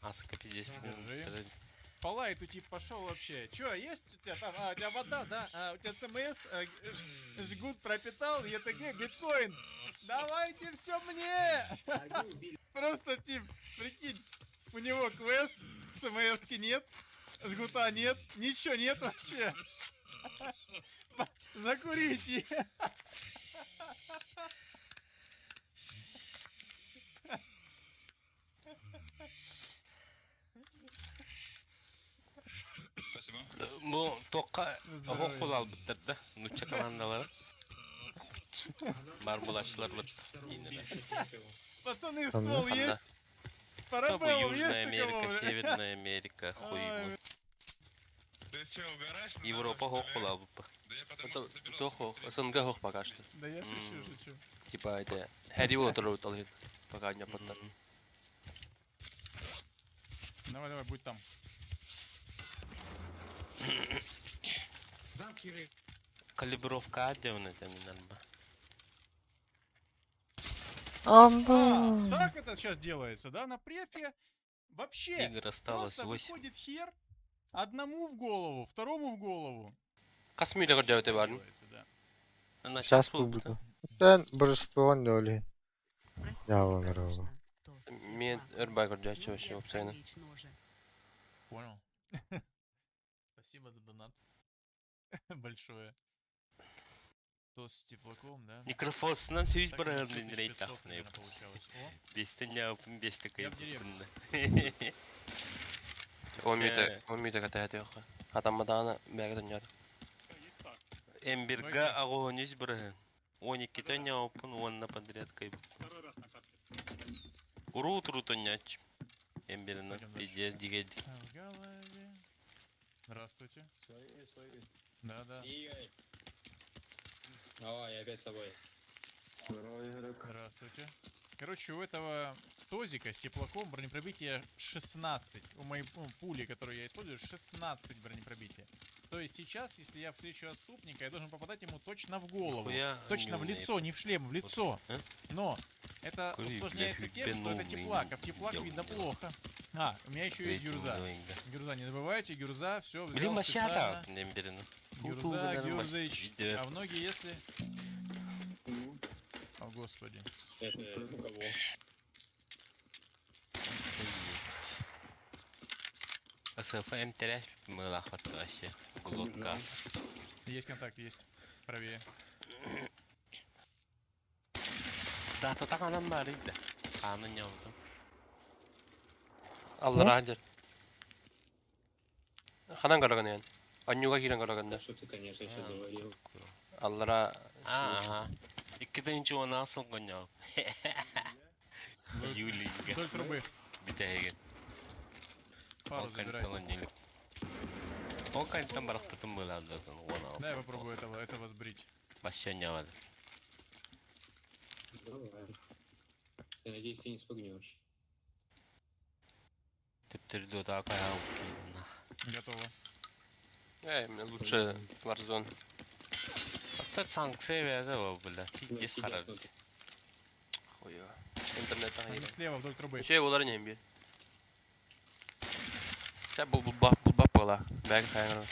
Аска пиздец. Держи. По лайту тип пошел вообще. Че, есть у тебя там? А, у тебя вода, да? А, у тебя ЦМС, жгут пропитал, ЕТГ, биткоин. Давайте все мне! Просто тип, прикинь, у него квест, ЦМС-ки нет, жгута нет, ничего нет вообще. Закурите. Спасибо. Бу туохха оһох Здорово. кулалбыттар да, нучча командалара. Бар булааччыларбыт ииннилэр. Пацаны, Анна. ствол Анна. есть? Кто бы Парабеллум Южная есть у кого? Америка, бля? Северная Америка, хуй Ай, ему. Ты че, угораешь? надо Европа мной, хоох что ли? кулалбыппа. Да я потому Это что собирался Тохо, быстрее. СНГ хох пока что. Да я шучу, М. шучу. Типа это Хэри Уотер толхит. Пока не поттар. М. Давай, давай, будь там. Калибровка адевна там инарба. А, Амба. так это сейчас делается, да? На префе вообще Игр осталось просто 8. выходит хер одному в голову, второму в голову. Касмиля гордяуты барын. Делается, да. На Сейчас час буолбута. публика. Sen божество ноль. Простите, Дьявол конечно, тост Мен теплак. өрбай гордячы Но вообще я опсайны. пролечь ножи. Понял. Спасибо за донат. Большое. Тост с теплаком, да? Микрофонсунан сүүс Так, это барыһын 7500 рейтахны. примерно получалось. О, Бестен япын бесте Я в деревне. кайыптын. Он мүйті катаят yok. Атаммаданы бәгі дүнияды. Эмберга агоонүс барыһын. 12 япын уонна подряд кайып. Уру туру тоняч. Эмберина Пойдем дальше. пиздец дигеди. А в голове. Здравствуйте. Да, да. Давай, я опять с собой. Здравствуйте. Короче, у этого тозика с теплаком бронепробитие 16. У моей ну, пули, которую я использую, 16 бронепробития. То есть сейчас, если я встречу отступника, я должен попадать ему точно в голову. Нихуя Точно в они умные. лицо, не в шлем, в лицо. А? Но это Какой, бля, усложняется тем, что это хребенный теплак, а в теплак делал, видно делал. плохо. А, у меня еще есть гюрза. Гюрза, не забывайте, гюрза, все, Блин, взял масята специально. Эмберина. Гюрза, Гюрзыч. А в ноги, если... О, господи. Это у кого? СФМ терясь мылахат вообще. Глотка. Есть контакт, есть. Правее. Да, то так она барыйда. Канун яутым. Аллара хадер. Ханан караган ян. Анюга кирен караганда. Да что ты, конечно, сейчас заварил. Аллара Ага. Иккиден чуана соңгоня. Вдоль, Юлига. вдоль трубы. Битәген. Пару забирайте. Ол кантан барахтатын буладатын она. Дай я попробую этого сбрить. Вообще не надо. Давай. Я надеюсь, ты не спугнешь. Төптөрдө да кая Готово. Э, мне лучше Warzone. Ата санкция берді ол бля. Ну, Пиздец сидят харап. тут. Хуя. Интернет Они слева вдоль трубы. Şey олар не bir. Sen bu bu bak bu bak bala. Belki kaynar.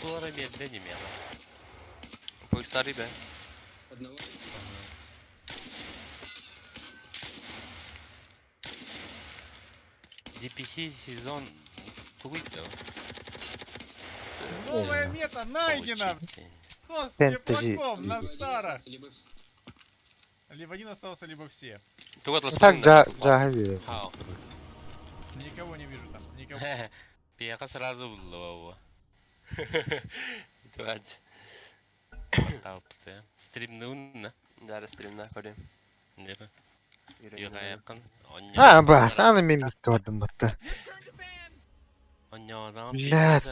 Тулара берді неме. Bu sarı be. Одного DPC сезон тугуйды. Новая мета найдена! Кто с Фэнтези. теплаком на Либо один старах? остался, либо Либо один остался, либо все. Тугат Так жа жаһы берем. Хау. Никого не вижу там. Никого. Пияка сразу булды Тугат. бу. Стримнуун. Дары стримна көрем. Не. Үйренем. Югаяқын. А, бас, аны мен битке бардым батта. Your turn to ban. Оньодан Блядь.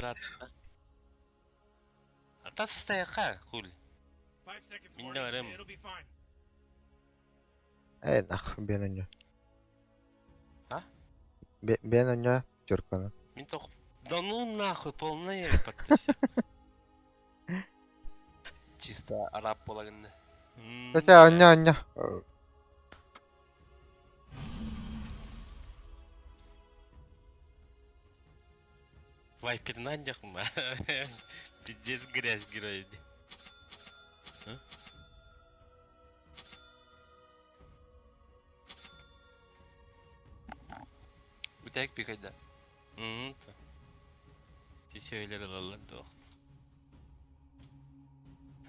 Ата состояка, хуль. 5 seconds, Миндә Morty. барым. It'll be fine. Э, нах, бен онё. А? Бен онё, тёрканы. Мин тох. Да ну нахуй, полная подпись. Чисто арап болагында. Хотя онё, онё. Вайпер надях ма. Пиздец грязь герой. Бүтәк бикайда. Тесейлер алалар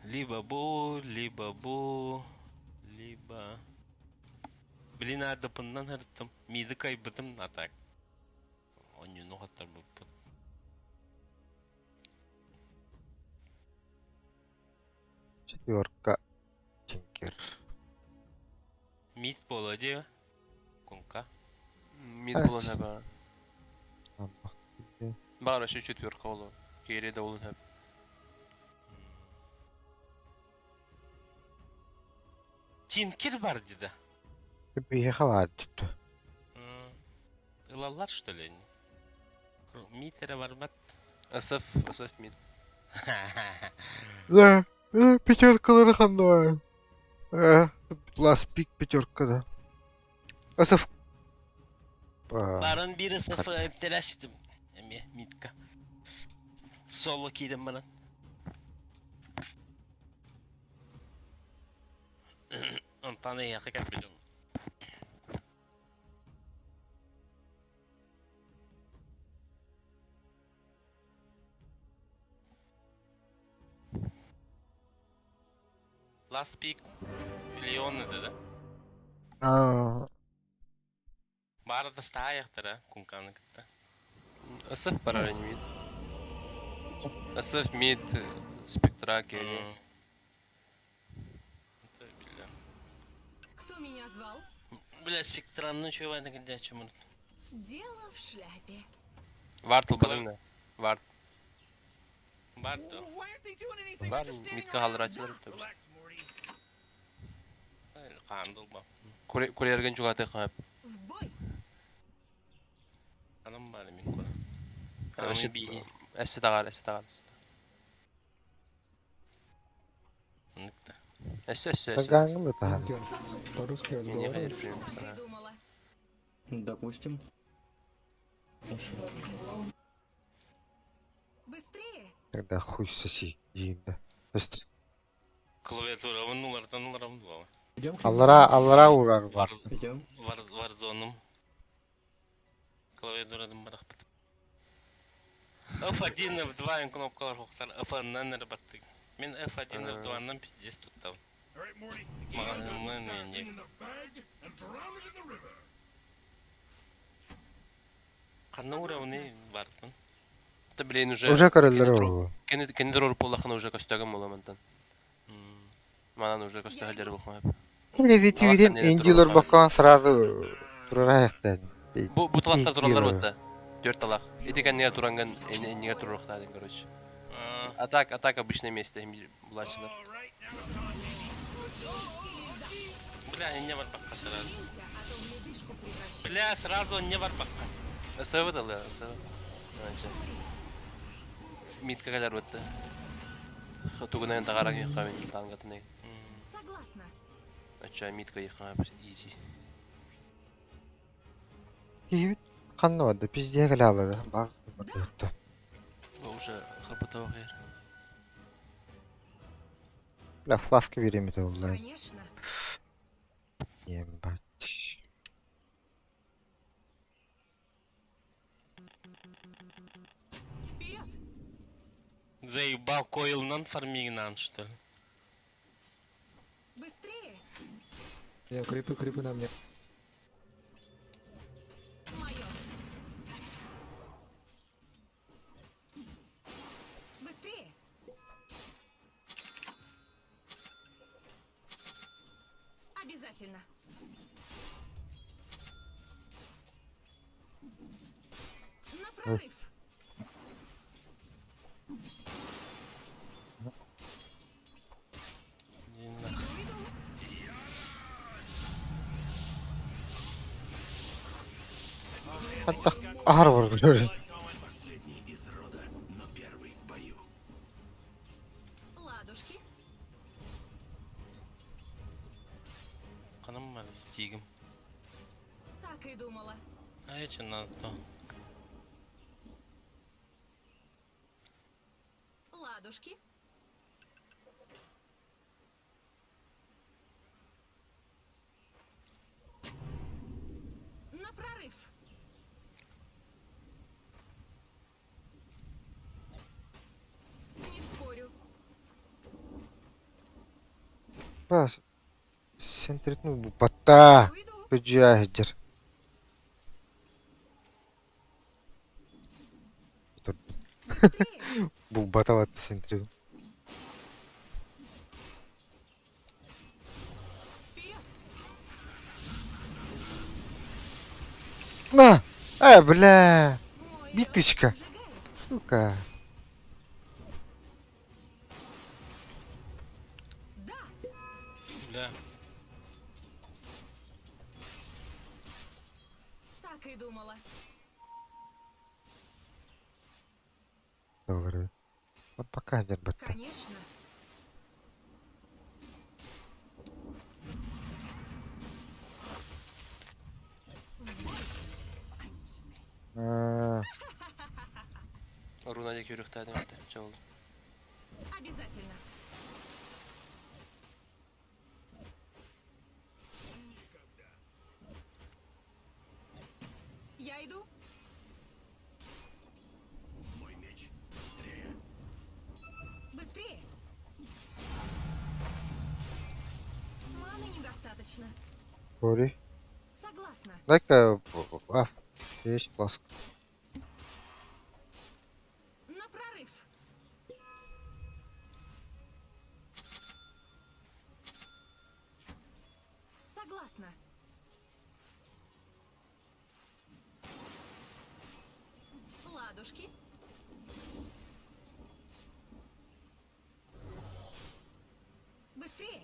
Либо бу, либо бу, либо... Блин, ардапыннан харыттым. Миды кайбытым атак. Онньуну хаттарбыппыт. Четверка. Тинкер. Мид буолуо дии Кунка. Мид буолан эба. Баар өссө четверка болу. Киэри да болун хөп. Тинкер бар дии да. Биһиэхэ баар дии. Ылаллар что ли они? Мид эрэ барбат. СФ, СФ мид. Да, пятеркалары ханна бар? Last pick пятерка да. СФ. Барын биир СФ эмтэлэштим. Эмиэ мидка. Соло киирэн баран. Онтон эйиэхэ кэлбитим. Last pick миллион этэ да? Аа, Баара да стаайахтара кунканы кытта. СФ барар ини мид. СФ мид спектра киэри. Это бля. Кто меня звал? Бля, спектранны чувай на может. Дело в шляпе. Вард ылбатыҥ Вард. Бар дуо? Бар мидка хаалларааччылар Хаандылба. Курьерген чугаатык хап. В бой! Анам бар мин кура. Аны би. Эссе тагаар, эссе тагаар. Ныкта. Эссе, эссе, эссе. Гангылы тахан. По-русски Не разговариваешь? Так и думала. Допустим. Хорошо. Быстрее! Тогда хуй соси, диин да. То есть Клавиатура нулардан нуларам була. Идем? аллара аллара урар бар. Идем. Вар Warzone-ум. Клавиатурадан барахпыт. F1, F2 кнопкалар хоқтар. F1-нан эрэ баттык. Мин F1, F2-нан пиздец туттабын. Маҕаһыыммын не. Ханна уровни бартын. Та блин уже. Уже көрөллөр ол. Кени кени дорор буоллахына уже көстөгөн буола мантан. Манан уже көстөһөлөр буолуохха. Бile бити видим индилер бакан сразу турараяктан. Бу бу талахтар тураллар буолла. Төрт талах. Ити кэннигэр туранган эннигэр туруохтаадын короче. А так обычное место булааччылар. Бля, не бар бакка сразу. Бля, сразу не бар бакка. СВ далы, СВ. Мидка кэлэр буолла. Тугунан тагаран юхка мин тангатын. Согласна. Ача мидка юхка изи. Киһибит ханна барда пиздее кэлэ аллада. Баз барда. Уже хапата охер. Бля, фласка беремите оллар. Конечно. Ебать. Вперед! Заебал койлнан фармигнан, что ли? Быстрее! Я крипы, крипы на мне. Мое! Быстрее! Обязательно! На прорыв! Иду, иду! Hatta ahar var. Последний из рода, но первый в бою. Ладушки! Каным бар стигим. Так и думала. А эти надо то. Ладушки! На прорыв! Не спорю. Бас. Сентритну бу батта. Иду, иду. Көжү ахжыр. Быстрее! Булбатах сентри. Вперед! На! Бля! Мой лед Биточка! обжигает. Сука! Да! Бля. Так и думала. Доллары. Вот пока дербетте. Конечно. В бой! Руна диэки үрүхтээдим этэ. Чэ ол. Обязательно. Я иду. Мой меч быстрее. Быстрее! Маны недостаточно. Сори. Согласна. Дай-ка... А, есть ласк. На прорыв. Согласна. Ладушки. Быстрее.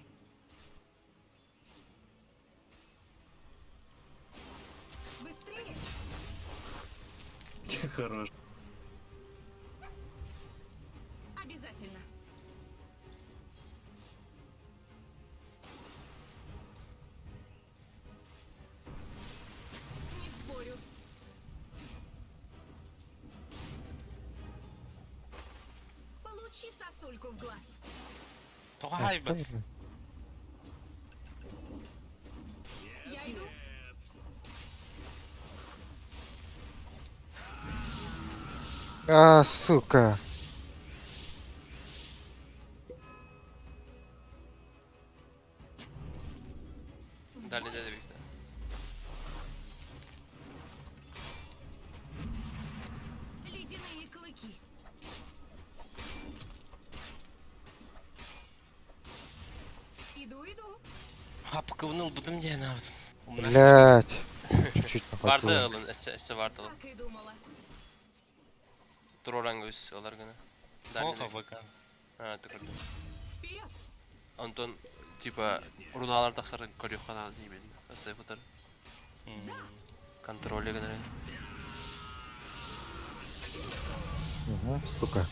Быстрее. Хорош. Обязательно. Не спорю. Получи сосульку в глаз. Тоҕо хайбат. Я иду. А, сука. Дальний да бикте. Ледяные клыки. Иду, иду. Хапкыбын ылбытым диэн аабытым. Блять. Чуть-чуть не Барды хватило. ылын, эссе эссе барды ылын. Так и думала. Туруоран көс ылар гына. Плохо Дальний. пока. А, түкүрдүм. Вперед! Онтон типа руналар тахсар көрүөххэ диибин. Эссе футар. Контроле гына. Угу, сука.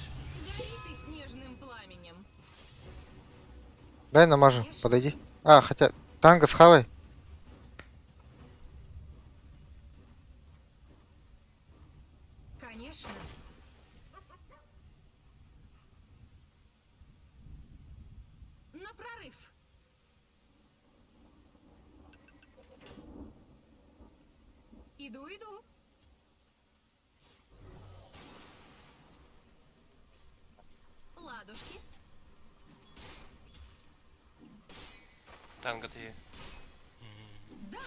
Гори ты снежным пламенем. Дай намажу, подойди. А, хотя... Танго схавай. Конечно. На прорыв. Иду, иду. Ладушки. Танго ты. Да.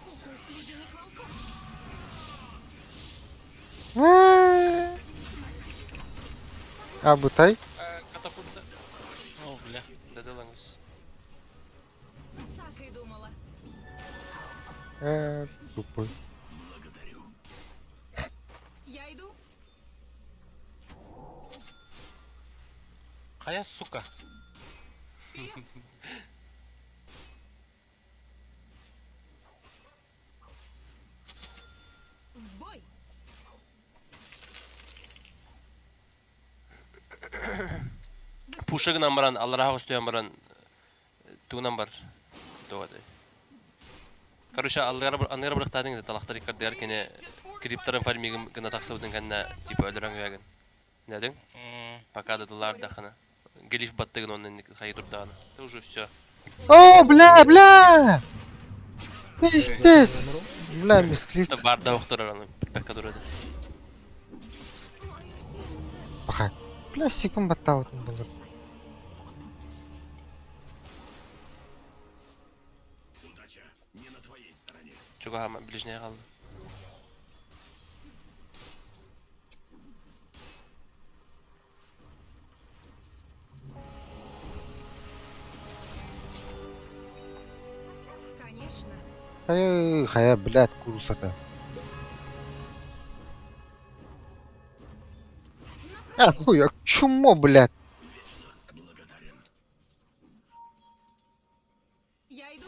Укус ледяных волков. А, бутай? Катапульта. О, бля. Дадылаңыз. Так и думала. Тупой. Благодарю. Я иду. Хайа, сука. Вперед. В бой. Пушыгынан баран, аллараха көстүйен баран, тугунан бар. Тугаты. Короче, аллара бырыктадың талактар иккардыгар кене криптарын фармигин гына тахсыбытын кэннэ типа өлөрөн күягин. Нәдең? Пока дадылар дахына. Глиф баттыгын онун хайы турдагына. Это уже все. О, бля, бля! Пиздец! Бля, мисклик. Барда октурар аны, билбекке турады. Мое сердце. Паха. Бля, секунд баттаутын болар. Удача не на твоей стороне. Чугаһаама, ближняя хаалла. Конечно. Хайа, хайа, блядь, курусата. А, хуй, а чмо, блядь? Я иду.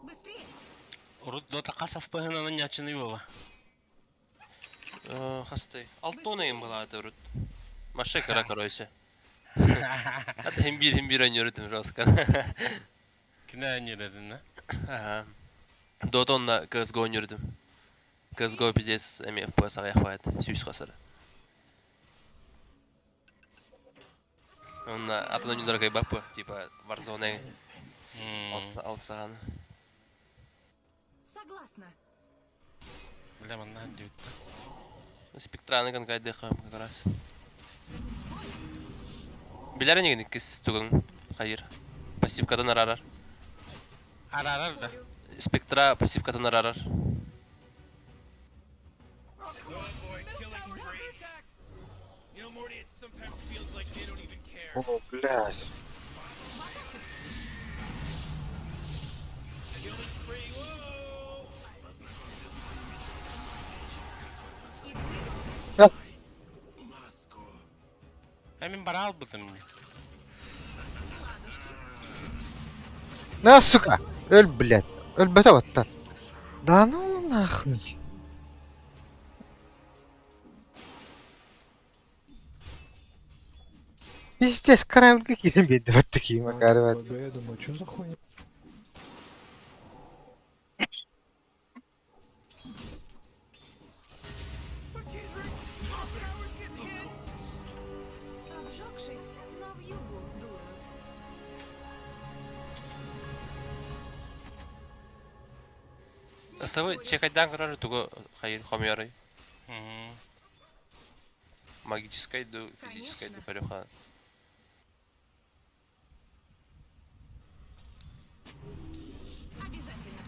Быстрее! Урут дота хас ФПГ-нан нячыны буола. Хастай. Алтон ыйым былаата урут. Маша кыра короче. Ата хим биир хим биир ойнуурутум жестко. Кини ойнуурдун да? Ага. Дота онна CSGO ойнуурдум. CSGO пиздец эми FPS аҕыйах баайт. Сүүс хасар. Онна атын ойнуулара кыайбаппы. Типа Warzone алсаҕан. Согласна. Бля, манна диэбит. Спектраны кайдыха как раз. Билэр инигин иккис тугун хайыр. Пассивкатын араарар. Араарар да. Спектра пассивкатын араарар. О, блядь. А мин бара албытым. На, сука! Өл, блядь. Өлбөтө баттар. Да ну нахуй. Пиздец, корабль какие-то беды вот такие, Макар. Вот, Я думаю, что за хуйня? Обжегшись, на вьюгу дуют. Сабы чекайдан көрөр тугу хайыр хомьярый. Магическай ду, физическай ду көрүха. Обязательно.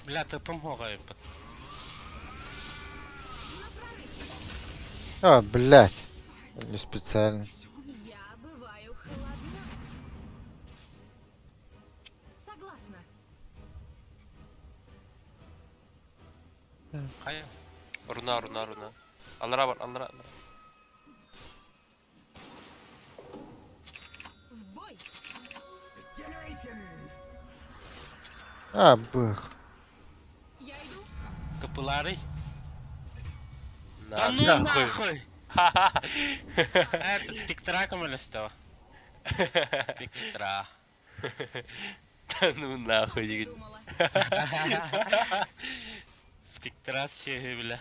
Бля, тыпым хоҕайбыт. А, блядь. Не специально. Я бываю холодна. Согласна. Хайа. Руна, руна, руна. Аллара бар, аллара, аллара. В бой! А, бых. Я иду. Капылары. На, Да ну нахуй. нахуй! Это спектра көмөлөстө. Спектра. Да ну нахуй дигит. Думала. Спектра сүөһү бля.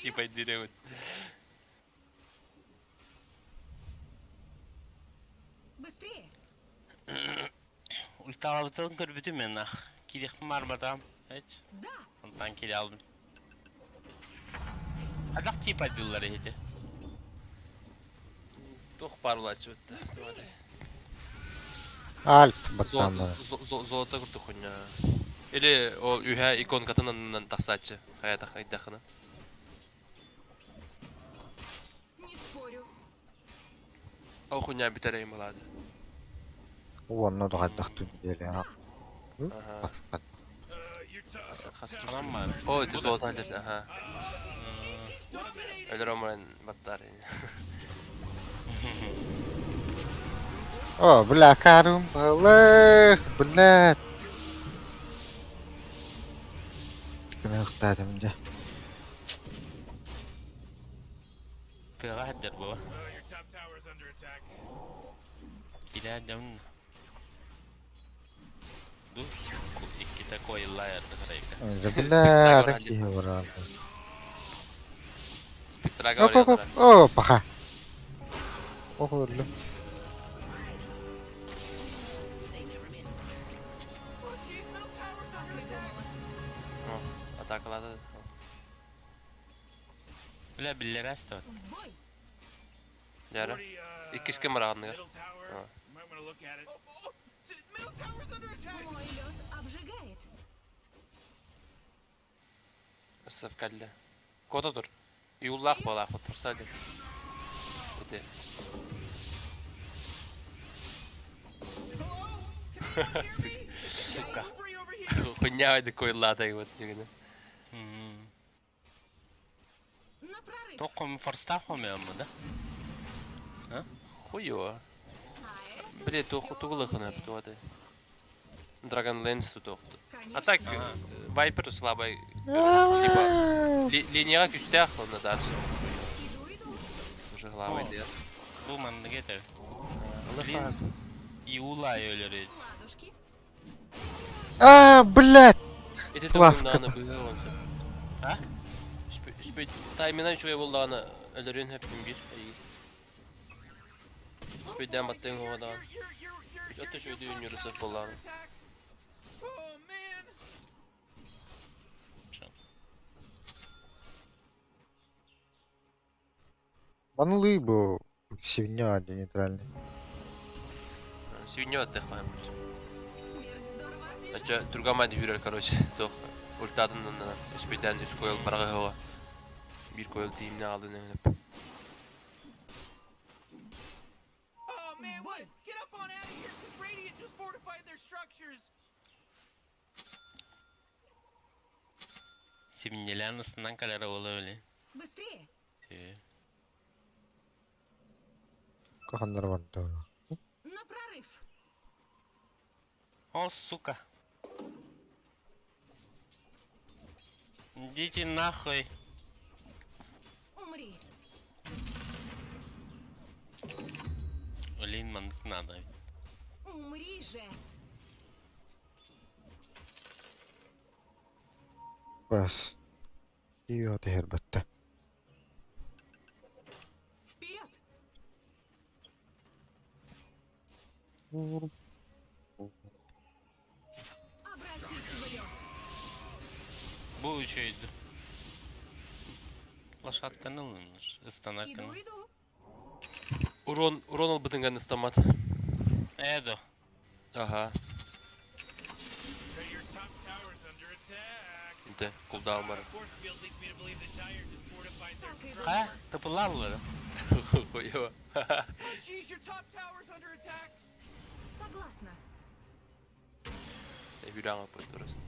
Типа деревья. Быстрее! Ульталабытын көрбүтүм мен нах. Кириэхпин барбатам. Эч. Да! Онтан кире алдым. Адак типа дыллар эти. Туох парулачы бытта. Альт, баттан. Золото курдук хуйня. Или ол үһэ иконкатын аннынан тахсааччы. Хайа тахайдахына. Не спорю. Ол хуйня бүтэр балады. Онно дохайдахтын диэли. Ага. Анам бар. О, это золото алер, ага. Өлөр омуран баттар. О, бля, карым балых, блядь. Кынықтадым да. Тыга хаддер була. Кире дем. Ду икките койылла ярды Бля, такие враг. Спектрага Оп, оп, оп. О, паха. Ох, өллө. Атакалады. Бля, биллер асты. В бой! Яра. Иккис кэм араҕанныгар. Middle tower. You might want to look at it. Oh, oh, middle tower's under attack. Мой лед обжигает. Ысыф кэллэ. Кота тур. Юллаах буолаах турса диэн. Ити. Hello? Can anyone hear me? It's Сука. Slippery over here. Хуйня койлаата вот дигини. На прорыв. Током форстафом ямы, да? Хуё. А это Блин, всё тугулахына мне. туоты. Dragon Lance тутух. Конечно. А так, Viper слабый. Типа, линияға күстээх онно дальше. Иду, иду. Уже главный О. дед. Бу маннык этэр. Блин, Иула өлөрү. Ладушки. А, блядь! Ити Фласка. тугуннааны быһа онсу. А? Үспөй таймынан үчүгэй буоллаҕына өлөрүөн хөппүн биир. Үспөйдөөн баттыҥ оҕодаҕын. Өттө үчүгэйдик үүннүүр сып буоллаҕына. Attack. Oh man. Манылыы бу свинья нейтральный. Свиньё аттых баһым. Смерть здорово освежает. Ача тургама дүйрэр короче. Туох ультатын үспөйдөөн үс койл бараҕа Биир койл тиимне аалын өһүнөп. Oh man, Бой. what? Get up on out of here, cause Radiant just fortified their structures. Сибиннелээн ыстынан калера ола өле. Быстрее. Каханнар бар да. На прорыв. О, сука. Идите нахуй. Умри. Блин, маннык надо. Умри же. Бас. Ио тэһэр батта. Вперед. Обратись в лед. Бу үчөйдү. Лошадканы ылыныр. Ыстанарканы. Иду, иду. Урон урон ылбытынган ыстамат. Эдо. Ага. Okay, your top tower's under attack. Ити кулдаун бар. Force field leads me to believe that Dire just fortified their Так и Ха, тапылаллар. Хуё. Oh jeez, your top tower's under attack. Согласна. Хүрээҥ аппыт просто.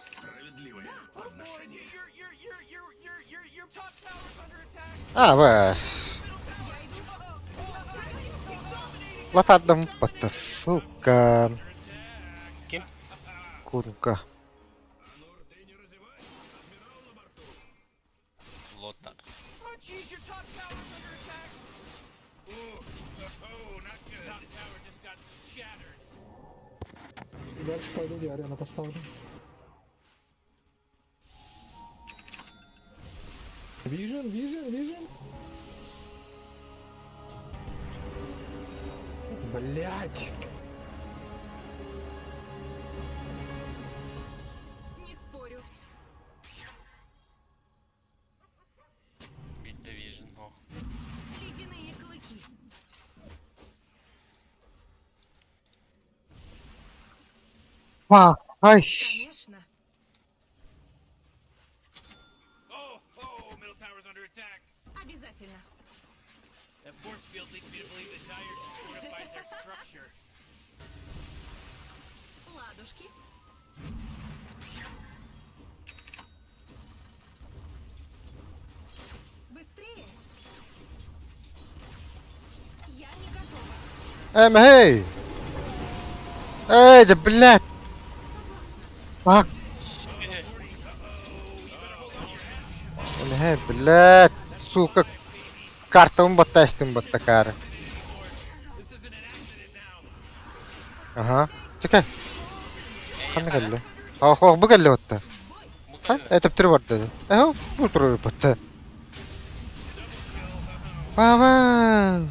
Справедливое Oh, your your your your your your your top tower's under attack. А, бас. Middle tower. Oh, oh, he's dominating. Латардам батта, сука. Ким? Курка. Лотар. Oh jeez, your top tower's under attack. Oh, not good. Top tower just got shattered. Дальше пойду, я арену поставлю. Vision, vision, vision. Блять! Не спорю. Бит Division. О. Ледяные клыки. Ва, ай. Конечно. Oh, oh, middle tower's under attack. Обязательно. That force field leads me to believe that Dire just fortified their structure. Ладушки. Быстрее. Я не готова. Эм, эй! Эй, да блядь! Фак! Эм, эй, блядь, сука! Картабын баттаастым баттакаары. This isn't an accident now. Аха. Чекай. Ханна кэллэ? Ох, ох, бу кэллэ батта. Бу Ха, кэллэ. этэптер барда. Эхо, бу турар батта. Баба.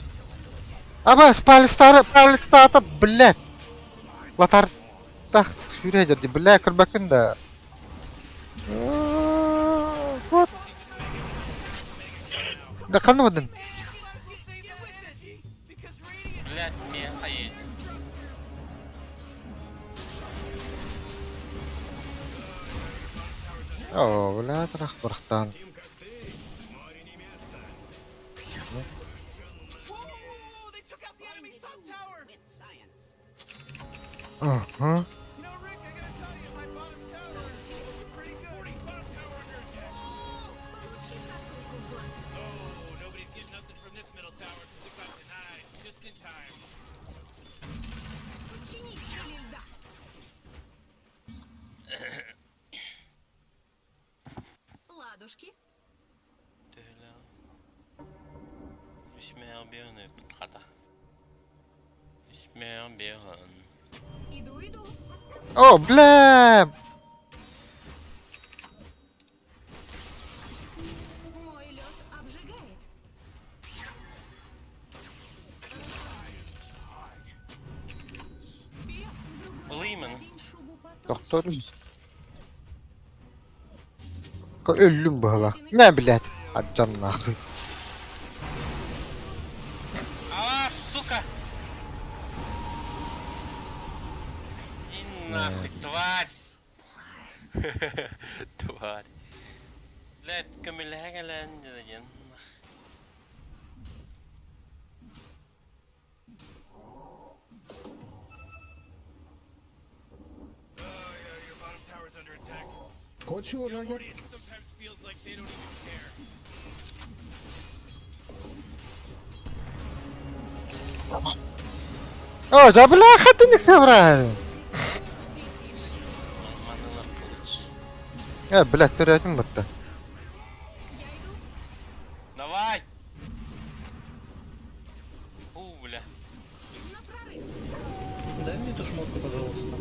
Аба, спалистары, палистата, блядь. Латар тах сүүрэ дьэ, блядь, көрбөккүн да. Вот. Да ханна бардын? Блядь, мне хаеть. Оо, бля, тарах барахтаан. Аха. Получи сосульку в глаз. Oh, nobody's getting nothing from this middle tower because it got denied just in time. Подчинись силе льда. Ладушки. Иду, иду. О, бля! Мой лед обжигает. Вперед! В другой раз Лимон. надень шубу потолще. Доктор. Өллүм быһалаах. Мэ, блядь. Аджан нахуй. А, сука! И нахуй, тварь! Тварь. Блядь, көмөлөһө деген. Oh yeah, your bottom tower's under attack. Хочешь его, You know, Джаггер? Morty, it sometimes feels like they don't even care. О, да бля, хатыник собрали. Манылар кылыч. Э, блядь, төрөтүм бутта. Давай! У, бля. На прорыв. Дай мне эту шмотку, пожалуйста.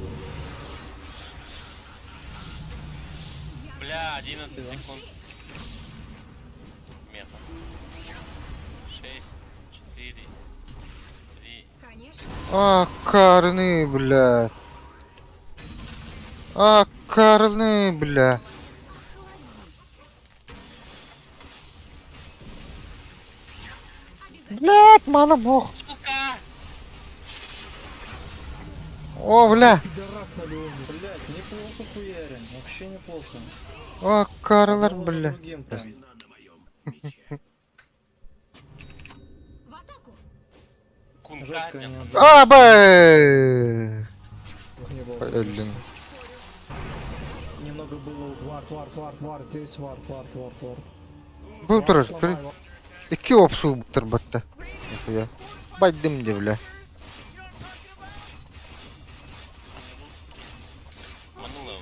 Бля, 11 секунд. Метр. 6, 4, 3. Конечно. А, карны, бля. А, карны, бля. Блядь, мана мох. Сука! О, бля. Пидорас на Леоне. Блять, неплохо хуярим, вообще неплохо. О, карлар, Одного за бля. другим прям. В атаку. Кунка. Жестко они А, б. Их не было. Өллүм. Немного было Вард, вард, вард, вард, здесь вард, вард, вард, вард. Бу турар, Сломай тур. его. Икки опсу буттар батта. Нихуя. Байдым де, бля. Манула.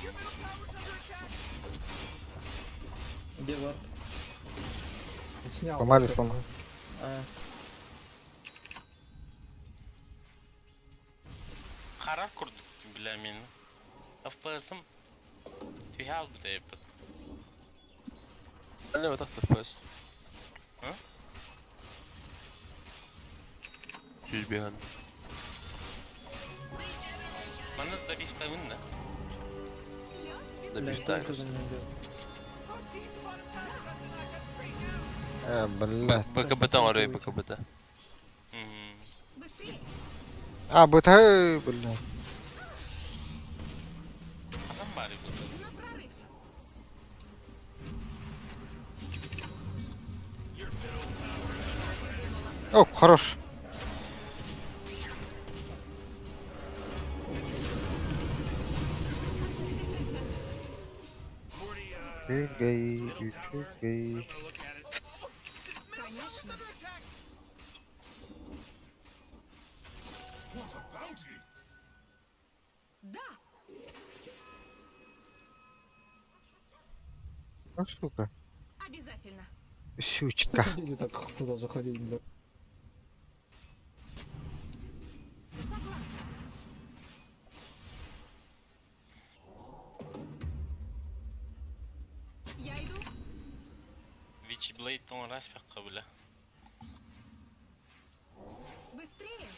Где вард? Снял. Сломали, сломали. А, Харар курдук, бля, мен. FPS'ым түһэ албыт эппит. Не, вот так FPS. А? Чуть беган. Маны добивтабын да. Лед без блядь, Добеждаем. кто за мной идет? Э, бля. БКБ там, арей, БКБ-то. Мгм. Быстрее. А, бытай, бля. Адам бары бу. На прорыв. О, хорош. Үчүгэй, үчүгэй. Конечно. Да. Ну, сука. Обязательно. Сучка. Заходили так туда заходить, бля. Согласна. Я иду. Witchblade тоҥорас бэкка, бля. Быстрее.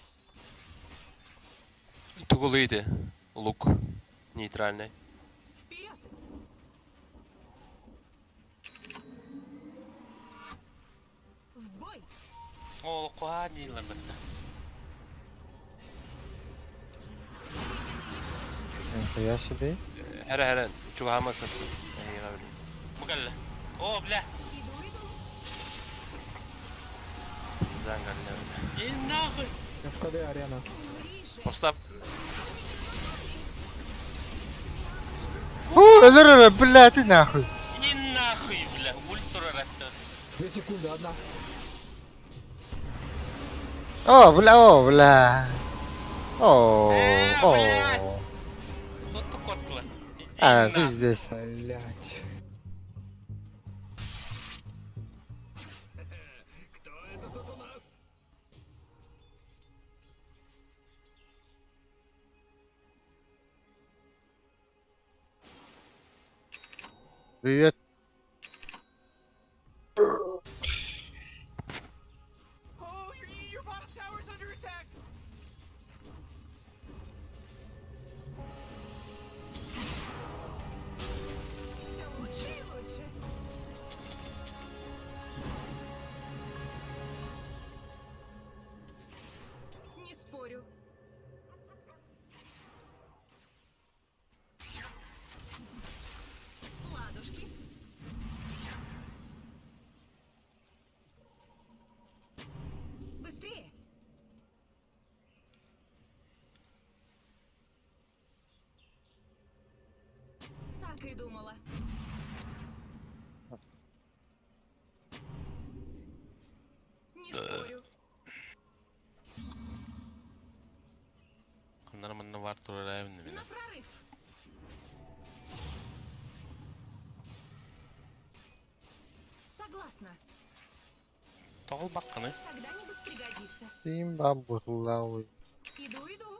Тугулыйды. Лук. Нейтральный. Вперед. В Ол куһаан дииллэр бытта. Нихуя себе. Хара хара чугаһаама сырсын. Эһиэхэ билин. Бу кэллэ. О, бля. Иду, иду. Пиздан кэллэ. И нахуй. ФКД арена. Умри же. Поставь. Фу, өлөр блядь, и нахуй. И нахуй, бля. Ультра растет. 2 секунды, одна. О, бля, о, бля. О, Э, о. блядь. Тут котла. Иди А, нахуй. пиздец. Блять. Кто это тут у нас? Привет. Oh, your bottom tower's under attack. Все лучше и лучше. Не спорю. Ладушки. Быстрее! Так и думала. Не спорю. Нормально вар турарайын На прорыв! Согласна. Тоғыл баққаны. Когда-нибудь пригодится. Тим бабулауй. Иду, иду.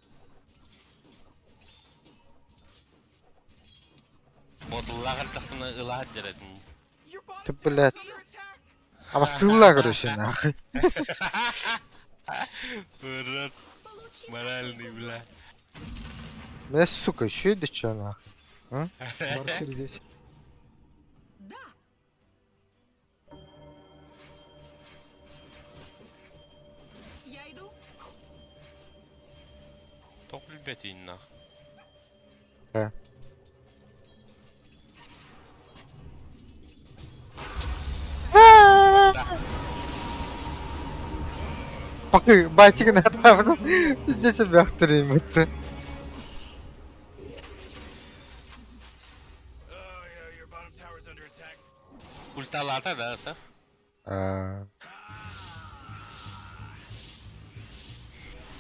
Бодуллағыр тақпыны ылағыр жарадын. Your bottom Ты, tower's блядь. under attack. А вас короче, нахуй. Урод Получи моральный, сосульку в бля. глаз. Бля, сука, еще и до чё, нахуй? Дарксир здесь. Да! Я иду. Тоғыл бәтейін нах. Да. Бакы, батигин атабын. Здесь бяхтырым өттү. Oh, yeah, your bottom tower's under attack. Ульталата да, са? А,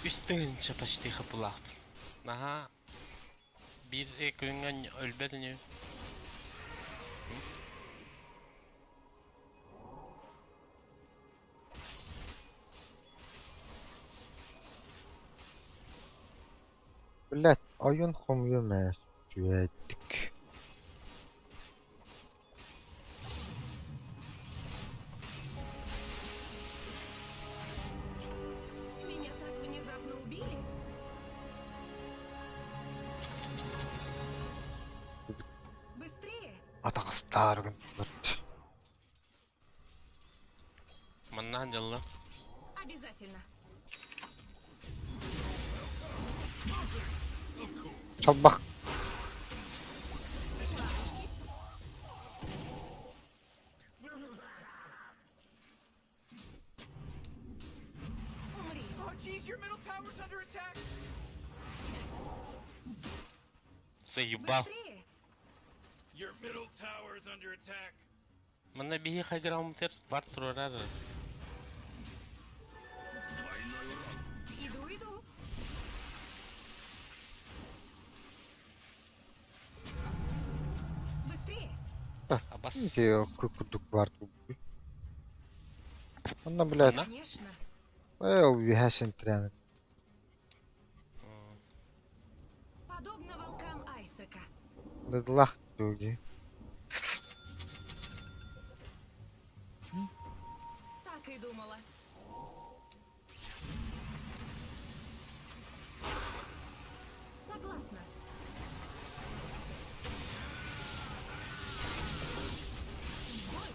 Үстіңінші почти хапылақ. Аха. Bir күнгөн өлбөтүнү. Блядь, oyun хомьё мэ. Жүйэдик. Меня так внезапно убили. Быстрее! Атагыстар Маннаан дьалла. Обязательно. Чалбах. Ладушки. Умри. Oh, jeez, your middle tower's under attack. Заебал. Быстрее! Your middle tower's under attack. Манна биһи хайгыраумтер бар турарар. Иду, иду. Быстрее! Абас. Курдук бар. Онна, блядь, На? Конечно. эл вихасен трен. Подобно волкам Айсека. Длах туги. Так и думала. Согласна. В бой!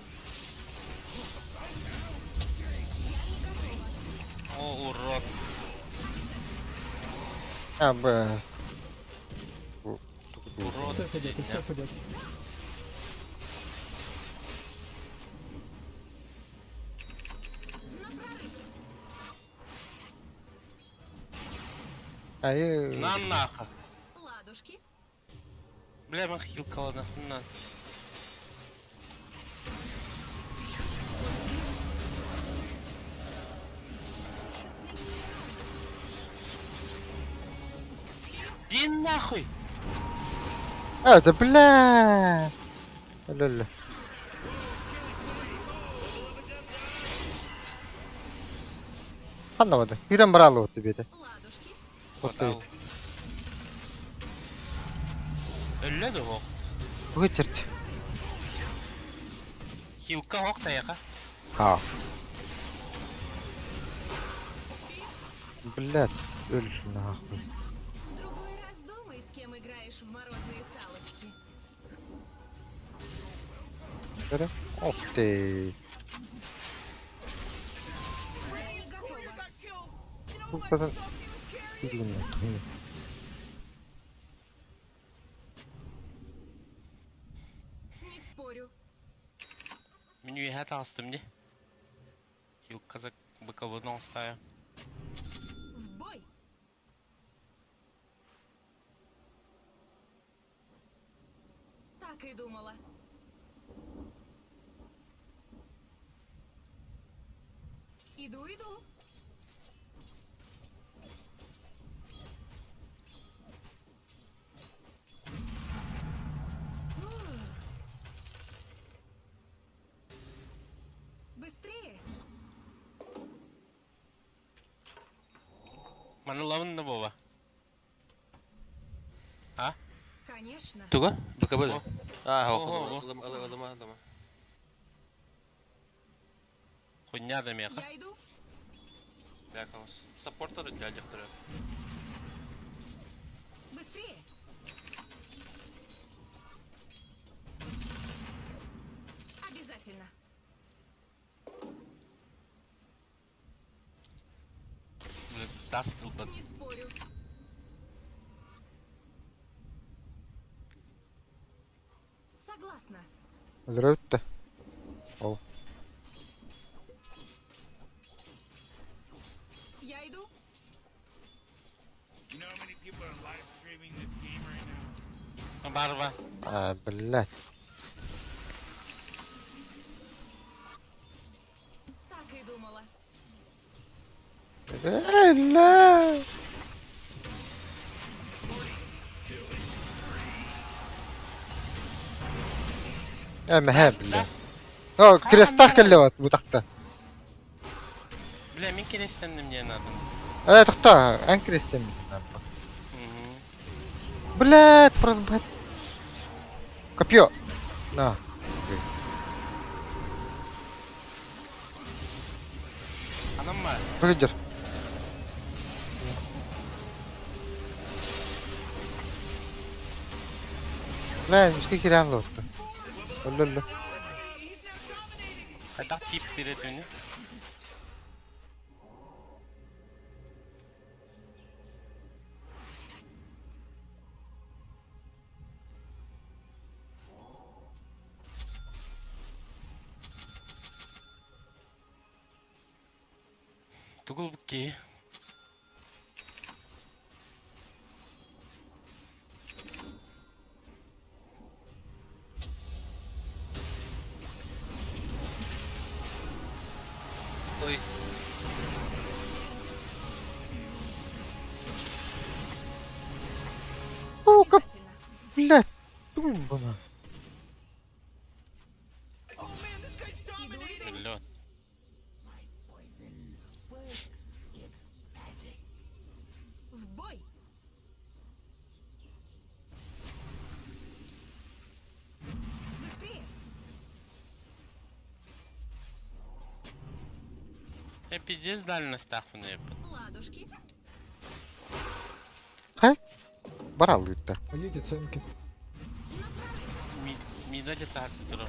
Я не готова. А, б... Урод. Сэф идет, сэф идет. Айы... На нахуй. Ладушки. Бля, махилкала нахуй на. Еще слишком Иди нахуй! А, да бля! Лөллө. Ханна бады. Ирен баралы отты беде. Ладушки. Отты. Өллө да ох. Вытерт. Хилка ох таяка. Ха. Блядь, өл нахуй. В другой раз думай, с кем играешь в морозные салочки. Бері. Ох ты. Я не готова. Бұл Bilmiyorum. Не спорю. Меню я астым не. Хилка за быковыдан оставим. В бой. Так и думала. Иду, иду. Ух. Быстрее! Маны лавын бова. А? Конечно. Туга? БКБ да? А, Ого, ох, ылыма, ылыма, ылыма. Хуйня да меха. Я иду. Бля, хаос. Саппортер для дяхтера. Быстрее! Обязательно. Тастыл Не спорю. Согласна. Өлөрөттө. Ол. Я иду. You know how many people are live streaming this game right now? Барба. А, блядь. Так и думала. Бля. Э, бля. О, крестах келлеват бу такта. Бля, мен керестенdim мне надо. Э, тохта, эн крестем. Блядь, фрозбат. Копье. На. Анам бар. Выйдер. Бля, мишке киран лотта. Өллө. Хайдах тип тиретүнү. Тугул ки. Ой. Сука, блядь. Тумбана. Өллө. В бой! Быстрее! Э, пиздец дальность тахмын Ладушки. Хай. Баралыта. Едет ценки. Мида где-то тура.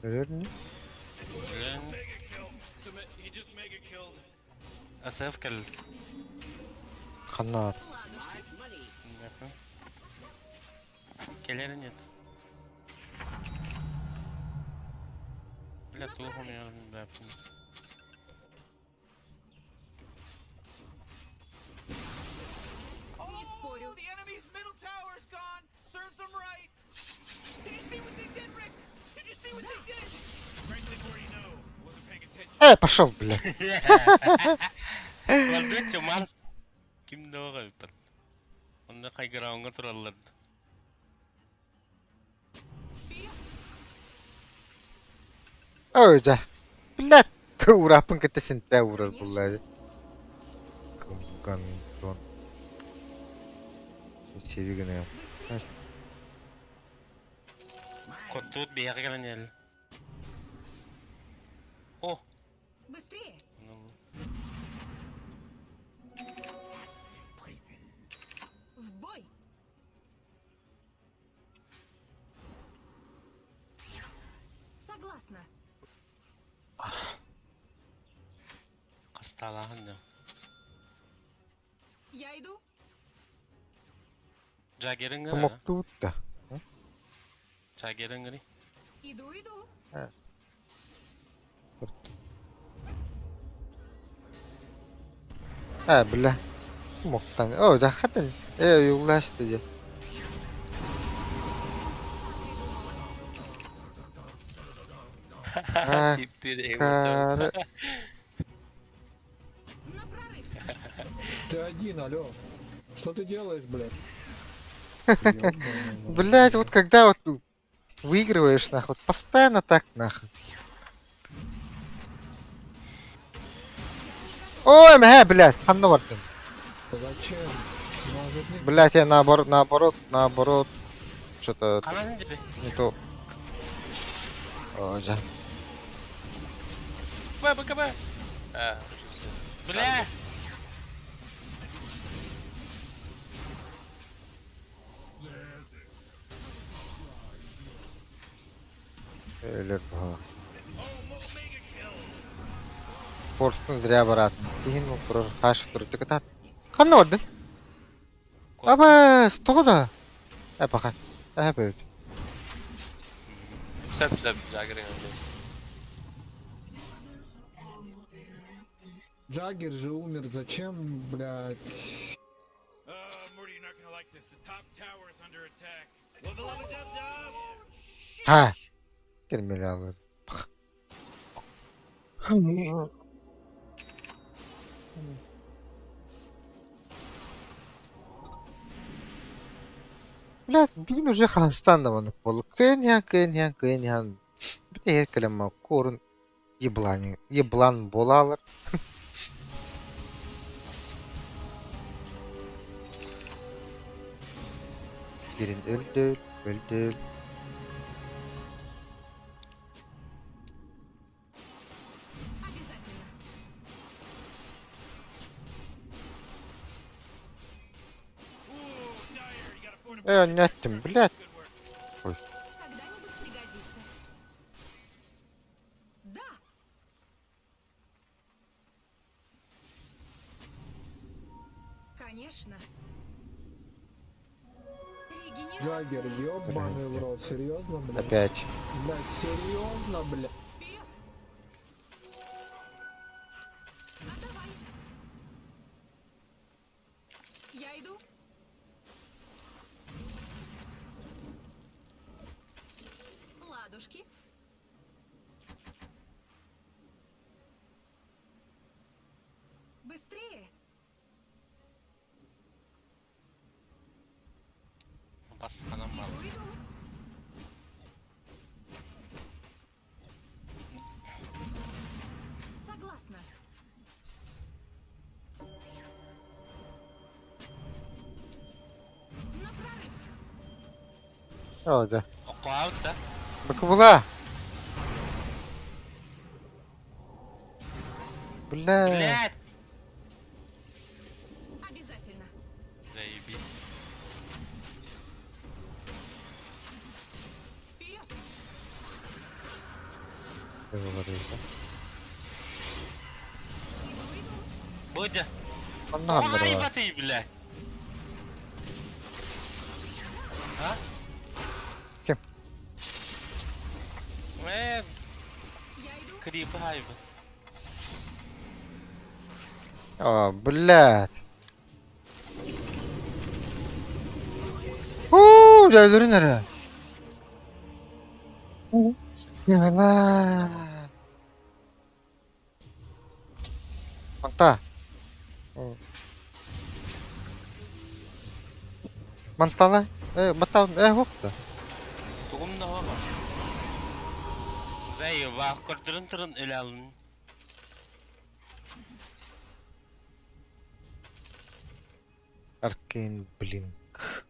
Өлөр ини. Блин. He just mega killed. АСФ кэл. Ханна Кэлэр нет. Бля, туох умею, да. Не спорю. Oh, the enemy's middle tower's gone. Serves them right. Did you see what they did, Rick? Did you see what they did? Frankly, Morty, no. Wasn't paying attention. Э, пошел, бля. Владыча Марс. Ким да бар. Онда хайгырауңга тураллар. Ой, да. Бля, урапын кытта синтә урар буллар. Гандон. Севигене. Быстрее. Коттут биягы О! Быстрее. Ну, В бой. Согласна. Касталаһын да. Я иду. Жагерин гына. Томокту да. Жагерин гына. Иду, иду. Э, бля. Моктан. О, да хатын. Э, юллашты же. А, Типтир кары. На прорыв. Ты один, алло. Что ты делаешь, блядь? Ёбаный в рот. Блять, вот когда вот выигрываешь, нахуй, вот постоянно так, нахуй. Ой, мэ, блядь, ханна бардым. Зачем? Может, не- Блять, я наоборот, наоборот, наоборот, что-то Канан диби. не то. О, да. Б, Б, Б. А, Бля! Өлөр баҕа. Форстун зря барат. Киһин укурар хаш турдук кытаат. Ханна бардын? Аба, стоҕо да. Э, баха. Э, бөт. Сөп сөп Жагерин гына. Джаггер же умер, зачем, блядь? Morty, you're not gonna like this. The top tower is under attack. Love love dub dub. Ха. Келмели алыр. Блядь, бүгүн уже хастан да маннык буолла. Кыйын кыйын кыйын Бүтэ эр кэлэммэ корун еблани, еблан буолаалар. Бирин өлдөл, өлдөл. Обязательно. Ooh, Dire, you got a fortify. Э, өннөттүм, блядь. Good work. Когда-нибудь пригодится. Да. Конечно. Регенерация. Джаггер, ёбаный в рот, серьезно, блядь? Опять. Блядь, серьезно, блядь? Вперед! А давай. Я иду. Ладушки. Быстрее! Басканам бар. Иду, иду. Согласна. На прорыв. О, да. Окоаут да. Бакыбыла. Бля. Блядь! Обязательно. Заебись. Вперед! Бу дьэ. Ханна ханнара бар? Айбатый, бля. А? Ким? Крипы хайбы. А, блядь. Уу, дьөлөрүн эрэ. Манта. Мантала. Э, бата, э, хопта. Тугум да хоба. Зай, вах, көрдөрөн туран өлө алын. Arcane Blink.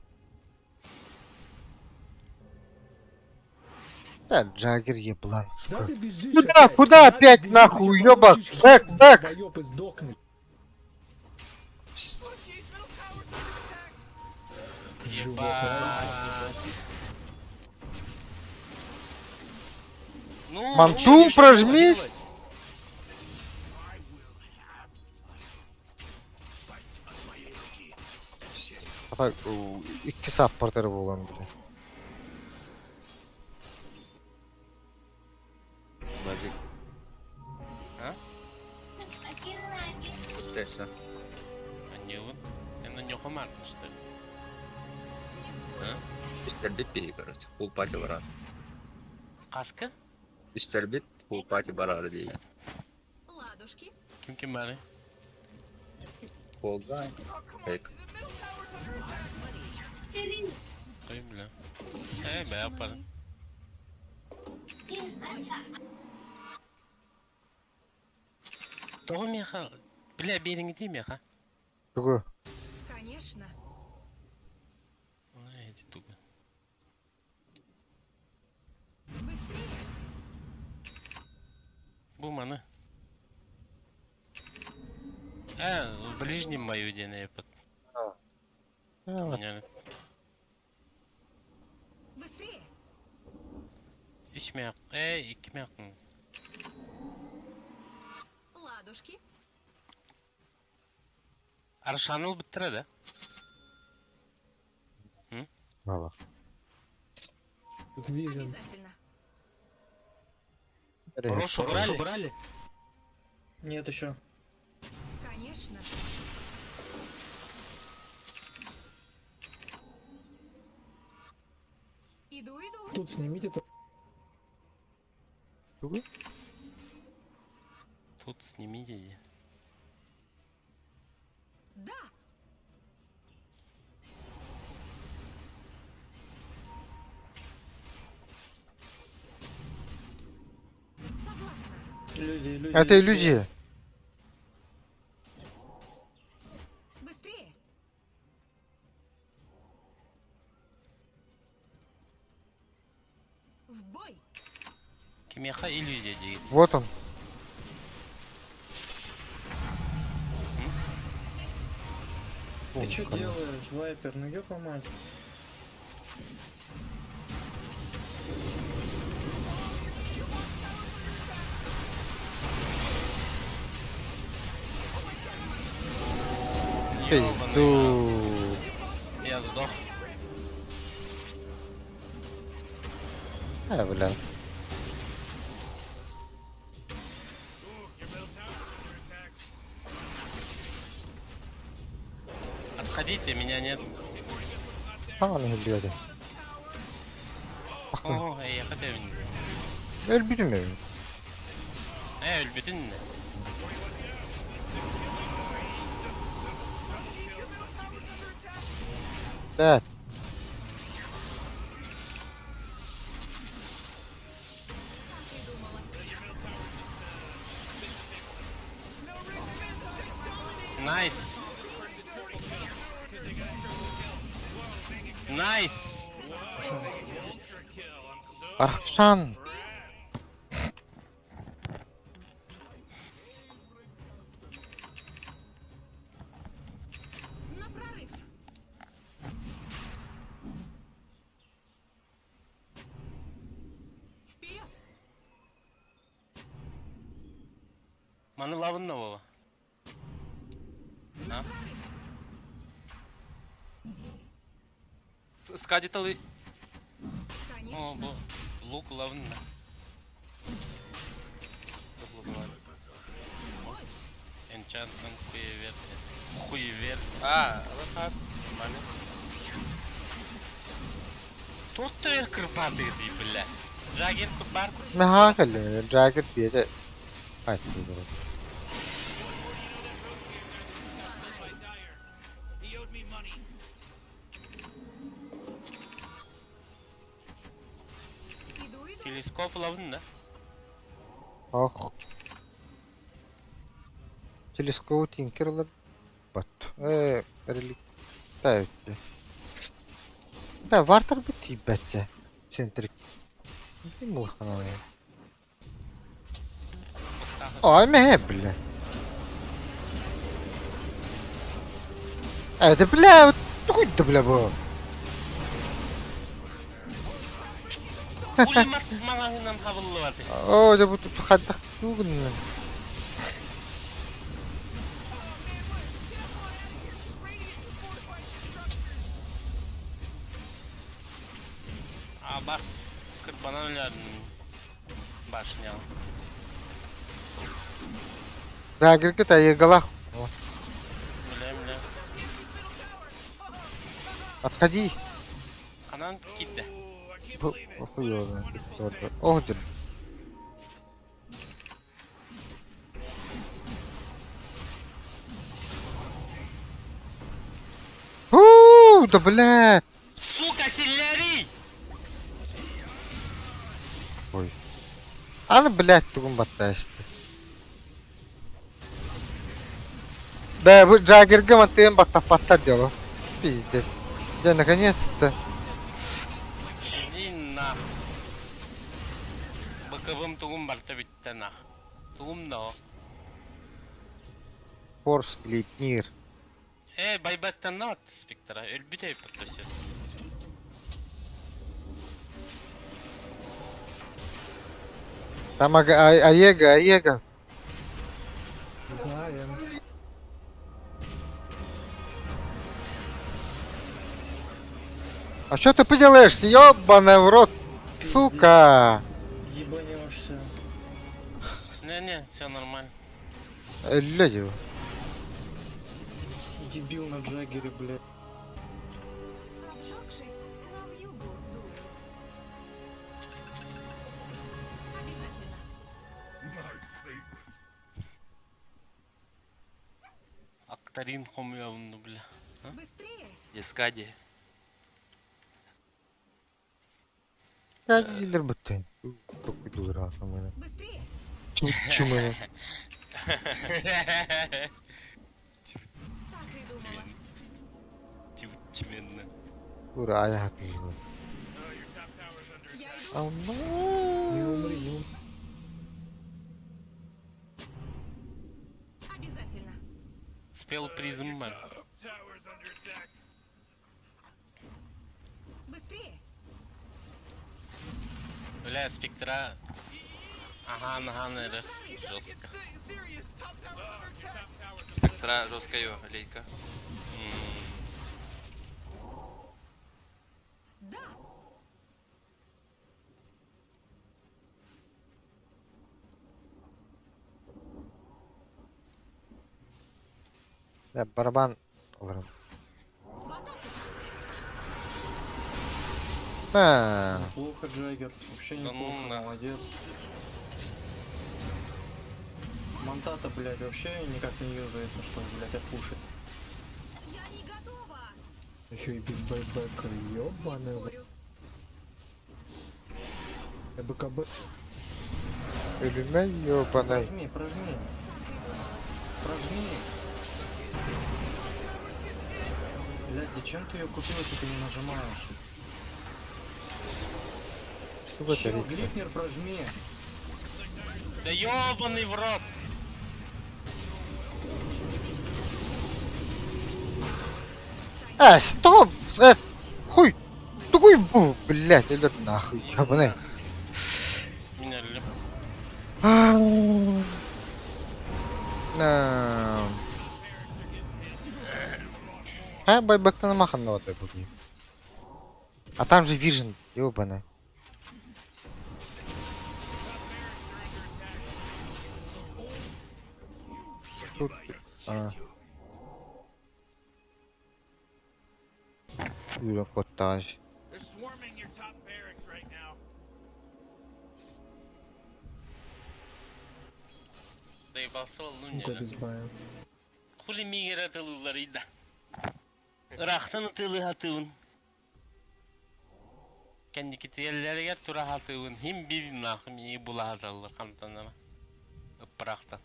Да, Джаггер еблан, Да сука. ты бежишь Куда, опять? куда Да ты опять бежишь, нахуй, еще уёбок? получишь Бэк, хил, бэк! долбоёб, и сдохнешь. Животное. Ну, Манту ну, прожмись! Так, икки саппортер буолан бile. Базик. А? Теса. Анньугун. Эн ньохомар, что ли? А? Үстэрбит короче. Фулл пати барар. Каска? Үстэрбит фулл пати барар дии. Ладушки. Ким ким бары? Колгай. Эк. Ой, бля. Э, бля, апар. Тоҕо миэхэ, бля, биэриҥитии миэхэ. Тугу? Конечно. Ой, эти тугу. Быстрее. Бу маны. Э, в ближнем мою диэн под. Понятно. Быстрее. Үс миэх, э, икки миэх. Ладушки. Аршаныл бүттүрэ да? Мало. Тут вижен. Обязательно. Рошу брали? Нет еще. Конечно. Иду, иду. Тут снимите то. Тугу? Тут снимите. Да. Согласна. Иллюзии, иллюзии. Это иллюзия. Быстрее. В бой. Кимиэхэ иллюзия диир. Вот он. Ты что делаешь, Вайпер? Ну ёпа мать. Пизду. Я сдох. А, бля. Отходите, меня нет. А, он иллюзия. О, я хотел. Өлбүтүм мен. Э, өлбүтүн. Да. Найс. Найс. Архшан. На прорыв. Вперед! Маны лавынна баба. А? Скадиталы. О, бу лук лавынна. Enchantment хуевер. Хуевер. А, алахат. Нормально. Тут твер кырбаты дии, бля. Джаггер бар. Меха кэллим, Джаггер биэтэ айтты Телескоп лавын да? Ох. Телескоп тинкер бат. Э, релик. Да, Да, вартер бу тиибэттэ. Центрик. Ким улахана. Ой, мэ, бля. Это, бля, вот тугуй да, бля, бу. Улимас маҥаһынан хабыллыбаты. О, дьэ бу хайдах тугунна. А бас кырбанан өлөрдүм. Башня. Джаггергэ тайыгалах. Бля, бля. Отходи. Ханан киирдэ. Хуёвый. Ох, дыр. Фу, да бля. Сука, селлэрий! Ой. Аны, блядь, тугун баттаашты. Да, бу Джаггерга мантыйын баттаппаттар дело. Пиздец. Да, наконец-то. Иди нах. БКБ-м тугум барта бүттэ нах. Тугум да. Форс Глейтнир. Э, байбаттан на спектра. Өлбүт өйпөттө все. Там Аега, Аега. Знаем. А что ты поделаешь, ёбаный в рот, сука. Ебанешься. Не-не, все нормально. Люди. Дебил на Джаггере, блядь. Обжегшись, на вьюгу дуют. Обязательно. Актарин хомуябын, бля. Быстрее! Дескади. Кадилер бүттен. Токуйдулар атамына. Быстрее! Чумына. Так и думала. Чименно. Ура, аяк жыл. Я иду. Алма. Не умри, не умри. Обязательно. Спел призм бар. Быстрее! Бля, спектра. Ага, ага, наверное, жестко. Спектра жесткая лейка. Да! Да, барабан алырым. В атаку! На. Неплохо, Джаггер. Вообще Да ну неплохо, нахуй. молодец. Не сейчас. Мантата, блядь, вообще никак не юзается, чтобы, блядь, отпушить. Я не готова! Еще и без байбека, Не ёбаный. в рот. спорю. Я БКБ. Өлүмэ ёбаный. Прожми, прожми. Прожми. Блядь, зачем ты ее купил, если ты не нажимаешь? Сука, Чел, ты Глипнер, прожми. Да ёбаный в рот! А, что? Э, хуй. Тугуй, бу, блядь, өлөр нахуй, ёбаный. Меня леп. На. Хайа байбактан маханна бүгүн. А там же Vision, ёбаный. Тут... А. Үүрэн куттаҕай. They're swarming your top barracks right now. Доебался волну Сука, без бая. Хули мигер атылылар да. Ырахтан ытылы хатыбын. Кэнникитиэллэригэр тура хатыбын. Хим бир нахым и була хаталлар хантанара. Ыппырахтан.